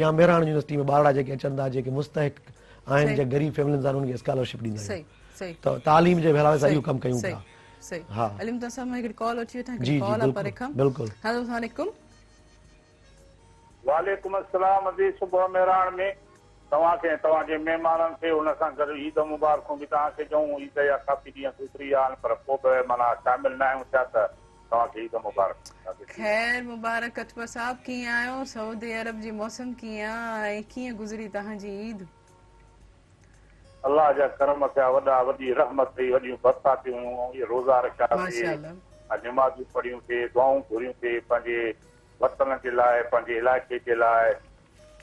[SPEAKER 2] يا مهراڻ يونيورسٽي ۾ ٻارڙا جيڪي اچن ٿا جيڪي مستحق آهن جيڪي غريب فيملين سان انهن کي اسڪالرشپ ڏيندا آهيون ته تعليم جي حوالي سان اهو ڪم ڪيون پيا.
[SPEAKER 1] ها علي ممتاز صاحب مان هڪڙي ڪال اچي وٺان هڪڙي ڪال آ پري کان.
[SPEAKER 2] بلڪل.
[SPEAKER 1] هيلو السلام عليڪم.
[SPEAKER 4] وعليڪم السلام ادي صبح مهراڻ ۾ توهان کي ۽ توهان جي مهمانن کي ان سان گڏ عيد مبارڪون به توهان کي ڏيون عيد جا ڪافي ڏينهن گذري ويا آهن پر پوء به معنيٰ شامل ناهيون ٿيا ته توهان کي عيد مبارڪ.
[SPEAKER 1] خير مبارڪ اڪبر صاحب ڪيئن آهيو سعودي عرب جي موسم ڪيئن آ ۽ ڪيئن گذري توهان جي عيد.
[SPEAKER 4] الله جا ڪرم ٿيا وڏا وڏي رحمت ٿي وڏيون برساتيون هيون ۽ اهي روزا رکيا سي ۽ نمازيون پڙهيون سي دعائون گهريون سي پنهنجي وطن جي لاء پنهنجي علائقي جي لاء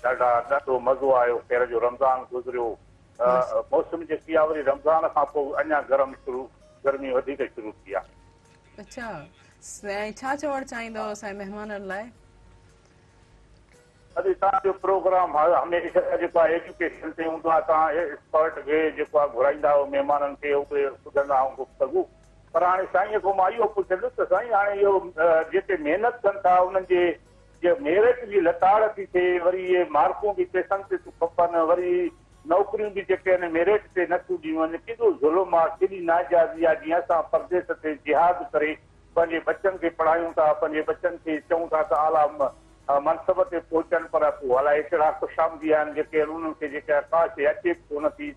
[SPEAKER 4] ڏاڍا ڏاڍو مزو آيو خير جو رمضان گذريو. موسم جيڪي آ وري رمضان کان پوء اڃا گرم شروع گرمي وڌيڪ شروع ٿي آ.
[SPEAKER 1] اڇا ۽ ڇا چوڻ چاهيندؤ اسان جي مهمانن لاء؟
[SPEAKER 4] ادي توهان جو پروگرام هميشه جيڪو آهي ايجوڪيشن تي هوندو آهي توهان ايڪسپرٽ کي جيڪو آهي گهرائيندا آهيو مهمانن کي اهي ٻڌندا آهيون گفتگو پر هاڻي سائين کان مان اهو پڇندس ته سائين هاڻي اهو جيڪي محنت ڪن ٿا انهن جي جي ميرٽ جي لتاڙ ٿي ٿئي وري اهي مارڪون به پئسن تي ٿيون کپن وري نوڪريون به جيڪي آهن ميرٽ تي نه ٿيون ڏنيون وڃن ڪيڏو ظلم آهي ڪيڏي ناجائزي آهي جيئن اسان پرديس تي جهاد ڪري پنهنجي ٻچن کي پڙهايون ٿا پنهنجي ٻچن کي چئون ٿا ته اعليٰ منصب تي پهچن پر پوء الائي ڪهڙا خوشامدي آهن جيڪي انهن کي جيڪا ڪا شيء اچي به ڪونه ٿي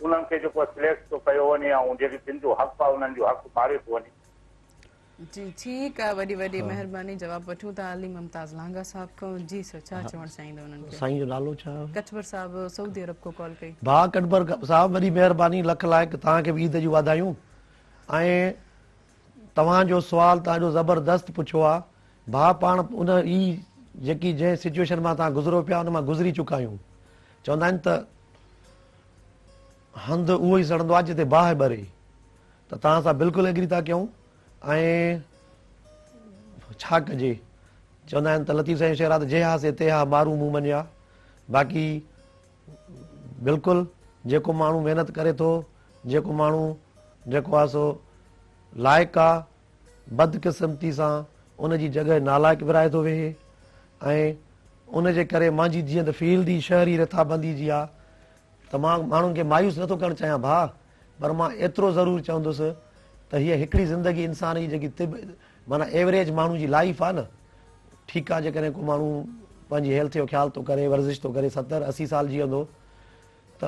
[SPEAKER 4] انهن کي جيڪو سليڪٽ ٿو ڪيو وڃي ۽ جيڪي جن جو حق آهي انهن جو حق ماريو ٿو وڃي.
[SPEAKER 1] جي ٺيڪ آ وڏي وڏي مهرباني جواب وٺون ٿا علي ممتاز لانگا صاحب کان جي سر ڇا چوڻ چاهيندو انهن کي.
[SPEAKER 2] سائين جو نالو ڇا آهي؟
[SPEAKER 1] ڪٽبر صاحب سعودي عرب کان ڪال ڪئي.
[SPEAKER 2] ڀاء ڪٽبر صاحب وڏي مهرباني لک لائق توهان کي به عيد جون واڌايون ۽ توهان جو سوال توهان جو زبردست پڇيو آ ڀاء پاڻ ان ئي جيڪي جنهن سچويشن مان توهان گذرو پيا ان مان گذري چڪا آهيون چوندا آهن ته هنڌ اهو ئي سڙندو آ جتي باهه ٻري ته توهان سان بلڪل ايگري ٿا ڪيون ۽ ڇا ڪجي چوندا آهن ته لطيف سائين جو شعر آ ته جيها سي تيها مارون مون مڃيا باقي بلڪل جيڪو ماڻهو محنت ڪري ٿو جيڪو ماڻهو جيڪو آ سو لائق آ بدقسمتي سان ان جي جڳهه نالائق ورهائي ٿو ويهي ۽ ان جي ڪري مانجي جيئن ته فيلڊ ئي شهري رٿابندي جي آ ته مان ماڻهن کي مايوس نٿو ڪرڻ چاهيان ڀاء پر مان ايترو ضرور چوندس ته هيء هڪڙي زندگي انسان جي جيڪي طب معنيٰ ايوريج ماڻهو جي لائيف آ نه ٺيڪ آ جيڪڏهن ڪو ماڻهو پنهنجي هيلٿ جو خيال ٿو ڪري ورزش ٿو ڪري ستر اسي سال جيئندو ته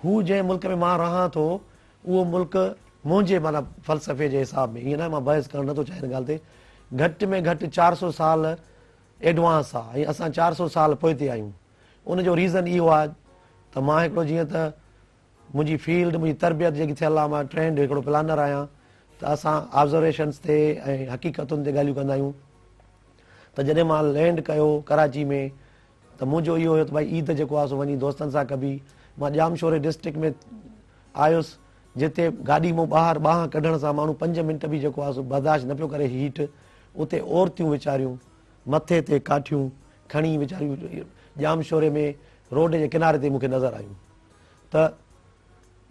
[SPEAKER 2] هو جنهن ملڪ ۾ مان رهان ٿو اهو ملڪ منهنجي معنيٰ فلسفي جي حساب ۾ ائين ناهي مان بحث ڪرڻ نٿو چاهيان هن ڳالهه تي گهٽ ۾ گهٽ 400 سال ايڊوانس آ ۽ اسان 400 سال پوئتي آهيون ان جو ريزن اهو آ ته مان هڪڙو جيئن ته منهنجي فيلڊ منهنجي تربيت جيڪي ٿيل آ مان ٽرينڊ هڪڙو پلانر آهيان ته اسان آبزرويشنس تي ۽ حقيقتن تي ڳالهيون ڪندا آهيون ته جڏهن مان لينڊ ڪيو ڪراچي ۾ ته منهنجو اهو هيو ته ڀائي عيد جيڪو آهي سو وڃي دوستن سان ڪبي. مان ڄامشوري ڊسٽرڪٽ ۾ آيس جتي گاڏي مون ٻاهر ٻانهن ڪڍڻ سان ماڻهو پنج منٽ به جيڪو آهي سو برداشت نه پيو ڪري هيٽ اتي عورتيون ويچاريون مٿي تي ڪاٺيون کڻي ويچاريون ڄامشوري ۾ روڊ جي ڪناري تي مون کي نظر آيون ته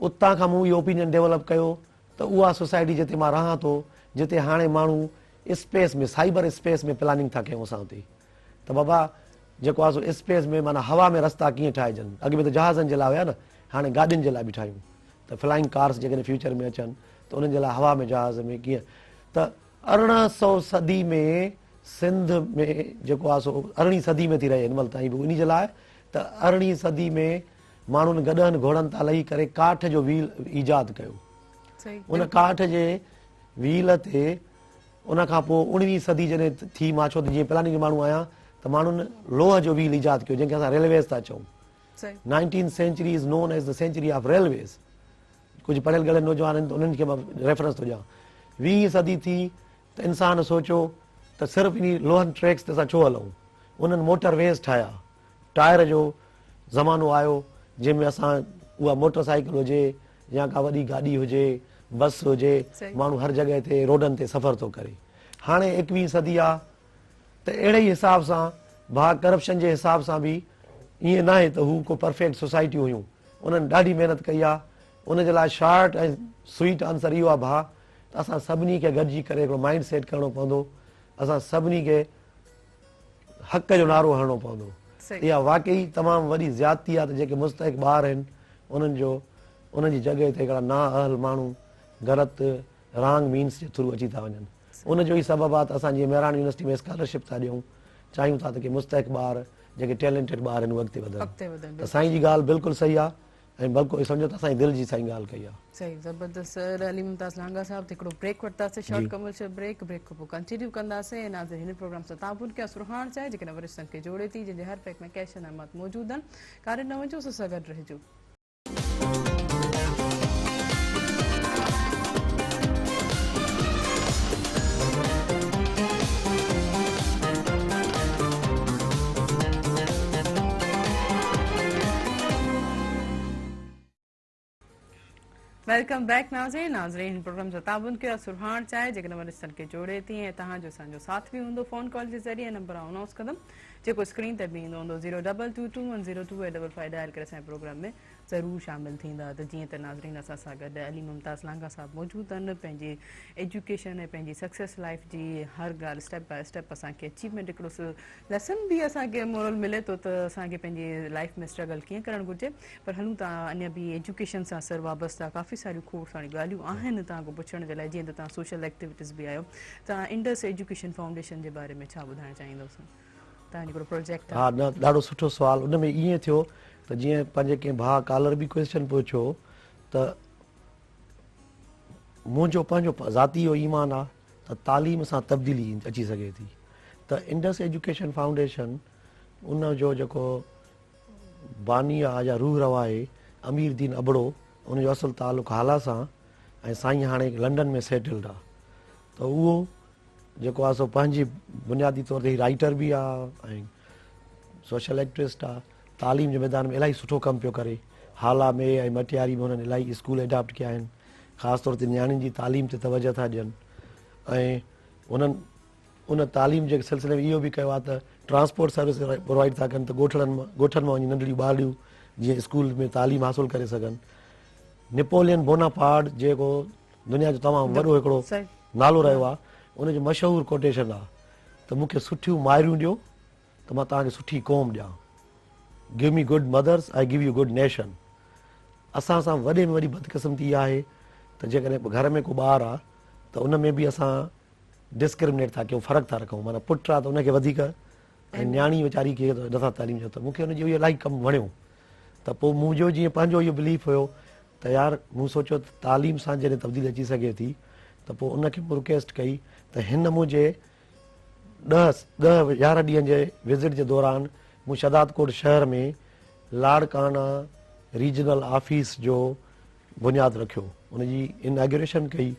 [SPEAKER 2] اتان کان مون اهو اوپينين ڊيولپ ڪيو ته اها سوسائٽي جتي مان رهان ٿو جتي هاڻي ماڻهو اسپيس ۾ سائبر اسپيس ۾ پلاننگ ٿا ڪيون اسان اتي ته بابا جيڪو آهي سو اسپيس ۾ معنيٰ هوا ۾ رستا ڪيئن ٺاهجن اڳ ۾ ته جهازن جي لاء هيا نه هاڻي گاڏين جي لاء به ٺاهيون ته فلائنگ ڪارس جيڪڏهن فيوچر ۾ اچن ته انهن جي لاء هوا ۾ جهاز ۾ ڪيئن ته 1800 صدي ۾ سنڌ ۾ جيڪو آهي سو ارڙهين صدي ۾ ٿي رهي هن مهل تائين به انهي جي لاء ته ارڙهين صدي ۾ ماڻهن گڏهن گهوڙن تان لهي ڪري ڪاٺ جو ويل ايجاد ڪيو ان ڪاٺ جي ويل تي ان کان پوء اڻويهين صدي جڏهن ٿي مان ڇو ته جيئن پلاننگ جو ماڻهو آهيان ته ماڻهن لوهه جو ويل ايجاد ڪيو جنهن کي اسان ريلويز ٿا چئون. Nineteenth century is known as the century of railways. ڪجهه پڙهيل ڳڙهيل نوجوان آهن ته انهن کي مان ريفرنس ٿو ڏيان. ويهين صدي ٿي ته انسان سوچيو ته صرف انهي لوهن ٽريڪس تي اسان ڇو هلون. انهن موٽر ويز ٺاهيا. ٽائر جو زمانو آيو جنهن ۾ اسان اها موٽر سائيڪل هجي يا ڪا وڏي گاڏي هجي بس هجي ماڻهو هر جڳهه تي روڊن تي سفر ٿو ڪري هاڻي ايڪويهين صدي آ ته اهڙي ئي حساب سان ڀاء ڪرپشن جي حساب سان به ائين ناهي ته هو ڪو پرفيڪٽ سوسائٽيون هيون انهن ڏاڍي محنت ڪئي آ ان جي لاء شارٽ ۽ سوئيٽ آنسر اهو آ ڀاء ته اسان سڀني کي گڏجي ڪري هڪڙو مائنڊ سيٽ ڪرڻو پوندو اسان سڀني کي حق جو نعرو هڻڻو پوندو. اها واقعي تمام وڏي زيادتي آهي ته جيڪي مستحق ٻار آهن انهن جو انهن جي جڳهه تي هڪڙا نااهل ماڻهو غلط رانگ مينس جي ٿرو اچي ٿا وڃن. ان جو ئي سبب آهي ته اسان جيئن مهراڻ يونيورسٽي ۾ اسڪالرشپ ٿا ڏيون چاهيون ٿا ته ڪي مستحق ٻار جيڪي ٽيلنٽيڊ ٻار آهن اهي اڳتي وڌن ته سائين جي ڳالهه بلڪل صحيح آهي. ۽ بلڪل سمجهو ته اسان جي دل جي سائين ڳالهه ڪئي آ.
[SPEAKER 1] صحيح زبردست سر علي ممتاز لانگا صاحب ته هڪڙو بريڪ ورتاسي شارٽ ڪمرشل بريڪ بريڪ کان پوء ڪنٽينيو ڪنداسين ۽ ناظرين هن پروگرام سان تعاون ڪيو سرهاڻ چانهه جيڪي نون رشتن کي جوڙي ٿي جنهن جي هر پيڪ ۾ ڪيش انعامات موجود آهن ڪاري نه وڃجو اسان سان گڏ رهجو. Welcome back ناظرين ناظرين هن پروگرام سان تعاون ڪيو آهي سرهاڻ چانهه جيڪي نون رشتن کي جوڙي ٿي ۽ توهان جو اسان جو ساٿ به هوندو فون ڪال جي ذريعي نمبر آئون انائونس ڪندم جيڪو اسڪرين تي به ايندو هوندو zero double two two one zero two eight double five dial ڪري اسان جي پروگرام ۾ ضرور شامل ٿيندا ته جيئن ته ناظرين اسان سان گڏ علي ممتاز لانگاهه صاحب موجود آهن پنهنجي ايجوڪيشن ۽ پنهنجي سڪسيس لائيف جي هر ڳالهه اسٽيپ باء اسٽيپ اسان کي اچيومينٽ هڪڙو ليسن به اسان کي مورل ملي ٿو ته اسان کي پنهنجي لائيف ۾ اسٽرگل ڪيئن ڪرڻ گهرجي پر هلون ٿا اڃا به ايجوڪيشن سان سر وابسته ڪافي ساريون کوڙ ساريون ڳالهيون آهن توهان کان پڇڻ جي لاء جيئن ته توهان سوشل ايڪٽيوٽيز به آهيو توهان انڊس ايجوڪيشن فائونڊيشن جي باري ۾ ڇا ٻڌائڻ چاهيندو توهان جو هڪڙو پروجيڪٽ
[SPEAKER 2] ها نه ڏاڍو سٺو سوال ان ۾ ائين ٿيو ته جيئن پنهنجي ڪنهن ڀاء ڪالر به ڪويسچن پڇيو ته منهنجو پنهنجو ذاتي اهو ايمان آ ته تعليم سان تبديلي اچي سگهي ٿي ته انڊس ايجوڪيشن فائونڊيشن ان جو جيڪو باني آ يا روح روا آهي امير دين ابڙو ان جو اصل تعلق هالا سان ۽ سائين هاڻي لنڊن ۾ سيٽلڊ آ ته اهو جيڪو آ سو پنهنجي بنيادي طور تي هي رائيٽر به آ ۽ سوشل ايڪٽوسٽ آ تعليم جي ميدان ۾ الاهي سٺو ڪم پيو ڪري هالا ۾ ۽ مٽياري ۾ هنن الاهي اسڪول اڊاپٽ ڪيا آهن خاص طور تي نياڻين جي تعليم تي توجه ٿا ڏين ۽ انهن ان تعليم جي سلسلي ۾ اهو به ڪيو آ ته ٽرانسپورٽ سروس پرووائيڊ ٿا ڪن ته ڳوٺڙن مان ڳوٺن مان وڃي ننڍڙيون ٻارڙيون جيئن اسڪول ۾ تعليم حاصل ڪري سگهن نپولين بونا پارٽ جيڪو دنيا جو تمام وڏو هڪڙو نالو رهيو آهي ان جو مشهور ڪوٽيشن آهي ته مون کي سٺيون مائريون ڏيو ته مان توهان کي سٺي قوم ڏيان give me good mothers I give you good nation اسان سان وڏي ۾ وڏي بدقسمتي اها آهي ته جيڪڏهن گهر ۾ ڪو ٻار آهي ته ان ۾ به اسان ڊسڪرمنيٽ ٿا ڪيون فرق ٿا رکون معنيٰ پٽ آهي ته ان کي وڌيڪ ۽ نياڻي ويچاري کي نٿا تعليم ڏيون ته مون کي ان جو اهو الاهي ڪم وڻيو ته پوء منهنجو جيئن پنهنجو اهو بليف هيو ته يار مون سوچيو ته تعليم سان جڏهن تبديلي اچي سگهي ٿي ته پوء ان کي مون رڪويسٽ ڪئي ته هن منهنجي ڏهه ڏهه 11 ڏينهن جي وزٽ جي دوران مون شهدادڪوٽ شهر ۾ لاڙڪاڻا ريجنل آفيس جو بنياد رکيو ان جي اناگريشن ڪئي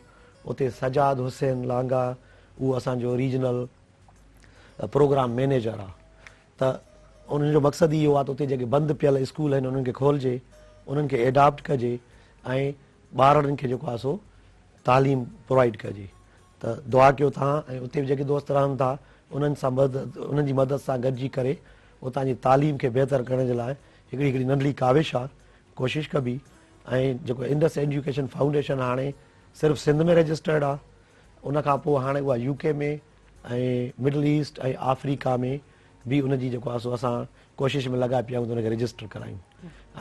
[SPEAKER 2] اتي سجاد حسين لانگاهه اهو اسان جو ريجنل پروگرام مئنيجر آ ته انهن جو مقصد اهو آهي ته اتي جيڪي بند پيل اسڪول آهن انهن کي کولجي انهن کي ايڊاپٽ ڪجي ۽ ٻارڙن کي جيڪو آهي سو تعليم پرووائيڊ ڪجي ته دعا ڪيو تهان ۽ اتي به جيڪي دوست رهن ٿا انهن سان مدد انهن جي مدد سان گڏجي ڪري اتان جي تعليم کي بهتر ڪرڻ جي لاء هڪڙي هڪڙي ننڍڙي ڪاوش آهي ڪوشش ڪبي ۽ جيڪو انڊس ايجوڪيشن فائونڊيشن هاڻي صرف سنڌ ۾ رجسٽرڊ آهي ان کان پوء هاڻي اها يو ڪي ۾ ۽ مڊل ايسٽ ۽ آفريڪا ۾ به ان جي جيڪو آهي سو اسان ڪوشش ۾ لڳا پيا آهيون ته ان کي رجسٽر ڪرايون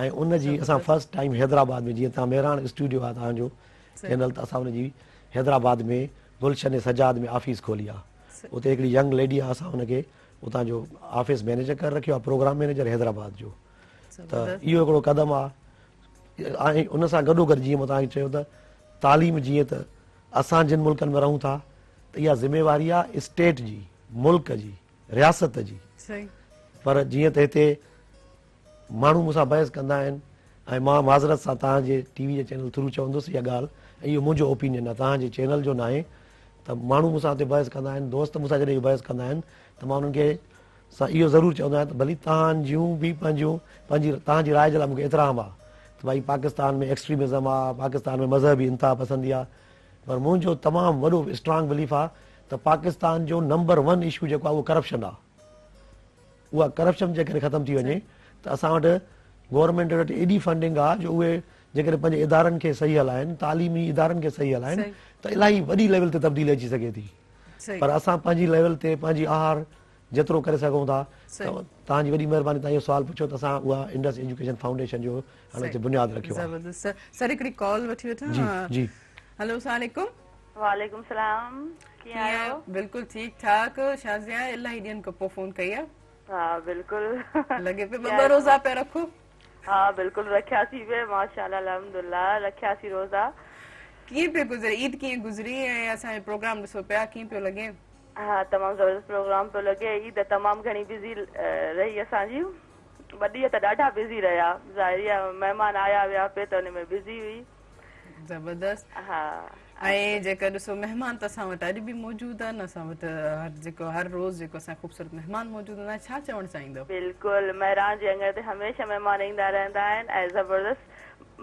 [SPEAKER 2] ۽ ان جي اسان فرسٽ ٽائيم حيدرآباد ۾ جيئن تهان مهراڻ اسٽوڊيو آهي تهان جو چينل ته اسان ان جي حيدرآباد ۾ گلشن سجاد ۾ آفيس کولي آهي اتي هڪڙي ينگ ليڊي آهي اسان ان کي اتان جو آفيس مئنيجر ڪري رکيو آهي پروگرام مئنيجر حيدرآباد جو ته اهو هڪڙو قدم آهي ۽ ان سان گڏو گڏ جيئن مان تهان کي چيو ته تعليم جيئن ته اسان جن ملڪن ۾ رهون ٿا ته اها ذميواري آهي اسٽيٽ جي، ملڪ جي، رياست جي. پر جيئن ته هتي ماڻهو مون سان بحث ڪندا آهن ۽ مان معذرت سان توهان جي ٽي وي جي چينل ٿرو چوندس اها ڳالهه ۽ اهو منهنجو اوپينين آهي توهان جي چينل جو ناهي ته ماڻهو مون سان هتي بحث ڪندا آهن دوست مون سان جڏهن اهو بحث ڪندا آهن ته مان انهن کي سان اهو ضرور چوندو آهيان ته ڀلي توهان جون به پنهنجون پنهنجي توهان جي راء جي لاء مون کي احترام آهي ته ڀائي پاڪستان ۾ ايڪسٽريمزم آهي پاڪستان ۾ مذهبي انتها پسندي آهي پر منهنجو تمام وڏو اسٽرانگ بليف آهي ته پاڪستان جو نمبر ون اشو جيڪو آهي اهو ڪرپشن آهي اها ڪرپشن جيڪڏهن ختم ٿي وڃي ته اسان وٽ گورنمينٽ وٽ ايڏي فنڊنگ آهي جو اهي جيڪڏهن پنهنجي ادارن کي صحيح هلائن تعليمي ادارن کي صحيح هلائن ته الاهي وڏي ليول تي تبديلي اچي سگهي ٿي پر اسان پنهنجي ليول تي پنهنجي آهر جيترو ڪري سگهون ٿا ته توهان جي وڏي مهرباني توهان اهو سوال پڇيو ته اسان اها انڊس ايجوڪيشن فائونڊيشن جو هاڻي اتي بنياد رکيو آهي.
[SPEAKER 1] زبردست سر سر هڪڙي ڪال وٺي وٺان.
[SPEAKER 2] جي جي.
[SPEAKER 1] هلو السلام عليڪم.
[SPEAKER 5] وعليڪم السلام ڪيئن آهيو؟
[SPEAKER 1] بلڪل ٺيڪ ٺاڪ شازيا الاهي ڏينهن کان پوء فون ڪئي آهي.
[SPEAKER 5] ها بلڪل.
[SPEAKER 1] لڳي پيو ٻه ٻه روزا پيا رکو.
[SPEAKER 5] ها بلڪل رکياسين پي ماشاءالله الحمدلله رکياسين روزا.
[SPEAKER 1] ڪيئن پيو گذري عيد ڪيئن گذري ۽ اسان جو پروگرام ڏسو پيا ڪيئن پيو لڳي؟
[SPEAKER 5] ها تمام زبردست پروگرام پيو لڳي عيد تمام گهڻي بزي رهي اسان جي ٻه ڏينهن ته ڏاڍا بزي رهيا ظاهري آ مهمان آيا ويا پي ته ان ۾ بزي هئي.
[SPEAKER 1] زبردست
[SPEAKER 5] ها
[SPEAKER 1] ۽ جيڪا ڏسو مهمان ته اسان وٽ اڄ به موجود آهن اسان وٽ هر جيڪو هر روز جيڪو اسان خوبصورت مهمان موجود هوندا آهن ڇا چوڻ چاهيندو؟
[SPEAKER 5] بلڪل مهراڻ جي اڱڻ تي هميشه مهمان ايندا رهندا آهن ۽ زبردست.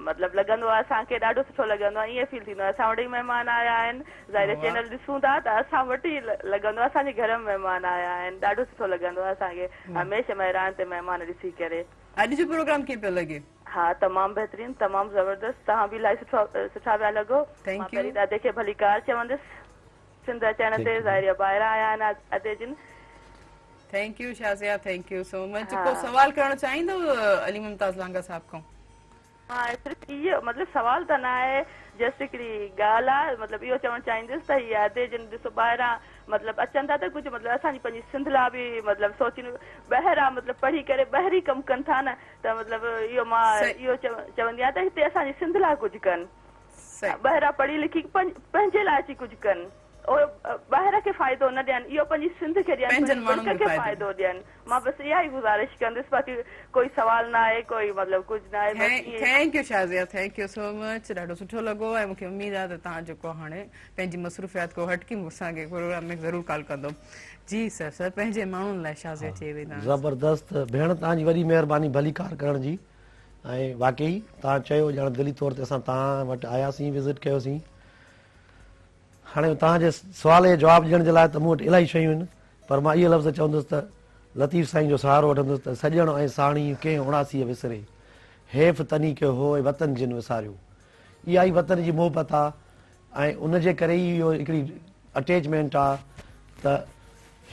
[SPEAKER 5] مطلب لڳندو آهي اسان کي ڏاڍو سٺو لڳندو آهي ائين فيل ٿيندو آهي اسان وٽ ئي مهمان آيا آهن ظاهر آهي چينل ڏسون ٿا ته اسان وٽ ئي لڳندو آهي اسان جي گهر ۾ مهمان آيا آهن ڏاڍو سٺو لڳندو آهي اسان کي هميشه مهراڻ تي مهمان ڏسي ڪري.
[SPEAKER 1] اڄ جو پروگرام ڪيئن پيو لڳي؟
[SPEAKER 5] ها تمام بهترين تمام زبردست توهان به الاهي سٺو سٺا پيا لڳو مان پهرين ته ادي کي ڀليڪار چوندس سنڌ اچڻ تي ظاهر آهي ٻاهران آيا آهن ادي جن.
[SPEAKER 1] Thank you Shazia thank you so much ڪو سوال ڪرڻ چاهيندو علي ممتاز لانگا صاحب کان.
[SPEAKER 5] ها صرف اهو مطلب سوال ته نه آهي جسٽ هڪڙي ڳالهه آهي مطلب اهو چوڻ چاهيندس ته هي ادي جن ڏسو ٻاهران مطلب اچن ٿا ته ڪجهه مطلب اسان جي پنهنجي سنڌ لاء به مطلب سوچين ٻاهران مطلب پڙهي ڪري ٻاهر ئي ڪم ڪن ٿا نه ته مطلب اهو مان اهو چوندي آهيان ته هتي اسان جي سنڌ لاء ڪجهه ڪن ٻاهران پڙهي لکي پنهنجي لاء اچي ڪجهه ڪن اهو ٻاهر کي فائدو نه ڏين اهو پنهنجي سنڌ کي ڏين پنهنجي ملڪ کي فائدو ڏين مان بس اها ئي گذارش ڪندس باقي ڪوئي سوال نه آهي ڪوئي مطلب ڪجهه نه آهي بس ائين ئي.
[SPEAKER 1] Thank you Shazia thank you so much ڏاڍو سٺو لڳو ۽ مونکي اميد آهي ته توهان جيڪو هاڻي پنهنجي مصروفيات کان هٽڪي مون سان پروگرام ۾ ضرور ڪال ڪندو جي سر سر پنهنجي ماڻهن لاء شازيا چئي وئي توهان
[SPEAKER 2] زبردست ڀيڻ توهان جي وڏي مهرباني ڀليڪار ڪرڻ جي ۽ واقعي توهان چيو ڄڻ دلي طور تي اسان توهان وٽ آياسين وزٽ ڪيوسين هاڻي توهان جي سوال جي جواب ڏيڻ جي لاء ته مون وٽ الاهي شيون آهن پر مان اهي لفظ چوندس ته لطيف سائين جو سهارو وٺندس ته سڄڻ ۽ ساڻيهه ڪنهن اڻاسيء وسري، حيف تني کي هوء وطن جن وساريو. اها ئي وطن جي محبت آ ۽ ان جي ڪري ئي اهو هڪڙي اٽيچمينٽ آ ته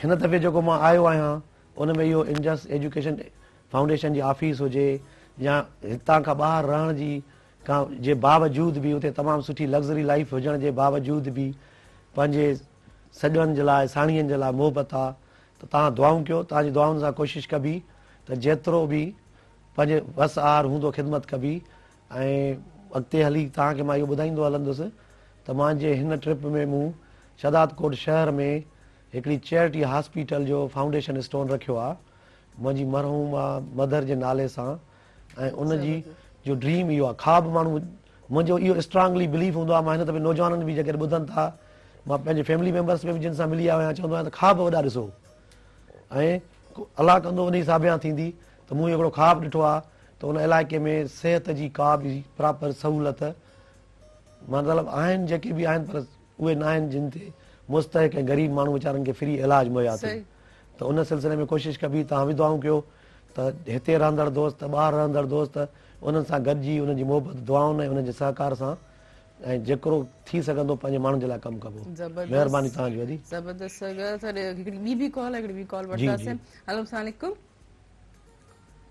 [SPEAKER 2] هن دفعي جيڪو مان آيو آهيان ان ۾ اهو انڊس ايجوڪيشن فائونڊيشن جي آفيس هجي يا هتان کان ٻاهر رهڻ جي کان جي باوجود به اتي تمام سٺي لگزري لائيف هجڻ جي باوجود به پنهنجي سڄڻن جي لاء ساڻيهن جي لاء محبت آ ته توهان دعائون ڪيو توهان جي دعائن سان ڪوشش ڪبي ته جيترو به پنهنجي وس آهر هوندو خدمت ڪبي ۽ اڳتي هلي توهان کي مان اهو ٻڌائيندو هلندس ته مانجي هن ٽرپ ۾ مون شهداد ڪوٽ شهر ۾ هڪڙي چيئرٽي هاسپيٽل جو فائونڊيشن اسٽون رکيو آ منهنجي مرحومه مڌر جي نالي سان ۽ ان جي جو ڊريم اهو آهي خواب ماڻهو منهنجو اهو اسٽرانگلي بليف هوندو آهي مان هن دفعي نوجوانن به جيڪڏهن ٻڌن ٿا مان پنهنجي فيملي ميمبرس ۾ به جن سان ملي آيو آهيان چوندو آهيان ته خواب وڏا ڏسو ۽ الله ڪندو انهي ساڀيان ٿيندي ته مون هڪڙو خواب ڏٺو آهي ته ان علائقي ۾ صحت جي ڪا به پراپر سهولت مطلب آهن جيڪي به آهن پر اهي نه آهن جن تي مستحق ۽ غريب ماڻهو ويچارن کي فري علاج مهيا ٿئي ته ان سلسلي ۾ ڪوشش ڪبي توهان به دعائون ڪيو ته هتي رهندڙ دوست ٻاهر رهندڙ دوست انهن سان گڏجي انهن جي محبت دعائن ۽ انهن جي سهڪار سان ۽ جيڪرو ٿي سگهندو پنهنجي ماڻهن جي لاء ڪم ڪبو مهرباني توهان جي وڏي.
[SPEAKER 1] زبردست سر هڪڙي ٻي به ڪال آهي هڪڙي ٻي ڪال وٺنداسين هلو السلام عليڪم.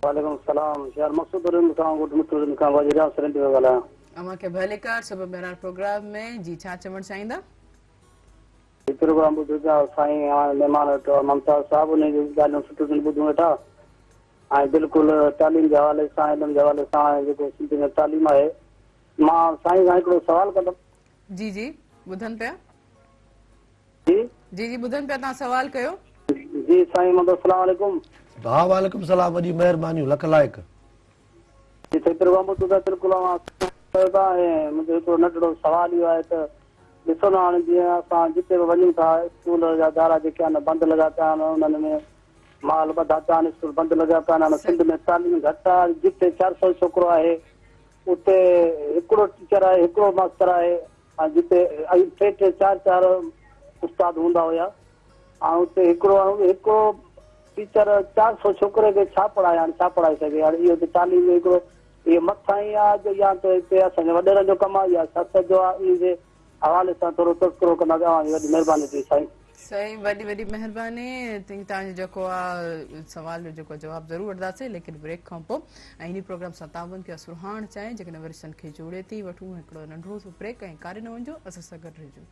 [SPEAKER 6] وعليڪم السلام يار مقصود رند کان ڳوٺ مٺو رند کان واجي رياض سرندي پيو ڳالهايان.
[SPEAKER 1] اوهان کي ڀليڪار صبح مهراڻ پروگرام ۾ جي ڇا چوڻ چاهيندا.
[SPEAKER 6] هي پروگرام ٻڌو پيا سائين اوهان جو مهمان ويٺو آهي ممتاز صاحب انهي جون ڳالهيون سٺيون ٿيون ٻڌون ويٺا ۽ بلڪل تعليم جي حوالي سان علم جي حوالي سان ۽ جيڪو سنڌ ۾ تعليم آهي مان سائين کان هڪڙو سوال ڪندم.
[SPEAKER 1] جي جي ٻڌن پيا.
[SPEAKER 6] جي.
[SPEAKER 1] جي جي ٻڌن پيا توهان سوال ڪيو.
[SPEAKER 6] جي سائين ممتاز السلام عليڪم.
[SPEAKER 2] ها وعليڪم السلام وڏي مهربانيون لک لائق.
[SPEAKER 6] جي سائين پروگرام ٻڌون پيا بلڪل اوهان چيو ٿا ۽ منهنجو هڪڙو ننڍڙو سوال اهو آهي ته ڏسو نه هاڻي جيئن اسان جتي به وڃون ٿا اسڪول جا ادارا جيڪي آهن بند لڳا پيا آهن انهن ۾ مال ٻڌا پيا آهن اسڪول بند لڳا پيا آهن هاڻي سنڌ ۾ تعليم گهٽ آهي جتي 400 ڇوڪرو آهي اتي هڪڙو ٽيچر آهي هڪڙو ماستر آهي ۽ جتي اڳ ٽي ٽي چار چار استاد هوندا هيا هاڻي اتي هڪڙو هڪڙو ٽيچر 400 ڇوڪري کي ڇا پڙهائي هاڻي ڇا پڙهائي سگهي هاڻي اهو ته تعليم جو هڪڙو اهو مٿان ئي آ يا ته هتي اسان جي وڏيرن جو ڪم آ يا سياست جو آ انهي جي حوالي سان ٿورو تذڪرو ڪندا ته اوهان جي وڏي مهرباني ٿيندي سائين.
[SPEAKER 1] سائين وڏي وڏي مهرباني توهان جو جيڪو آ سوال جو جيڪو جواب ضرور وٺنداسين ليڪن بريڪ کان پو ۽ انهي پروگرام سان تعاون ڪيو سرهاڻ چانهه جيڪڏهن ورثن کي جوڙي ٿي وٺون هڪڙو ننڍڙو سو بريڪ ۽ ڪاڏي نه وڃجو اسان سان گڏ رهجو.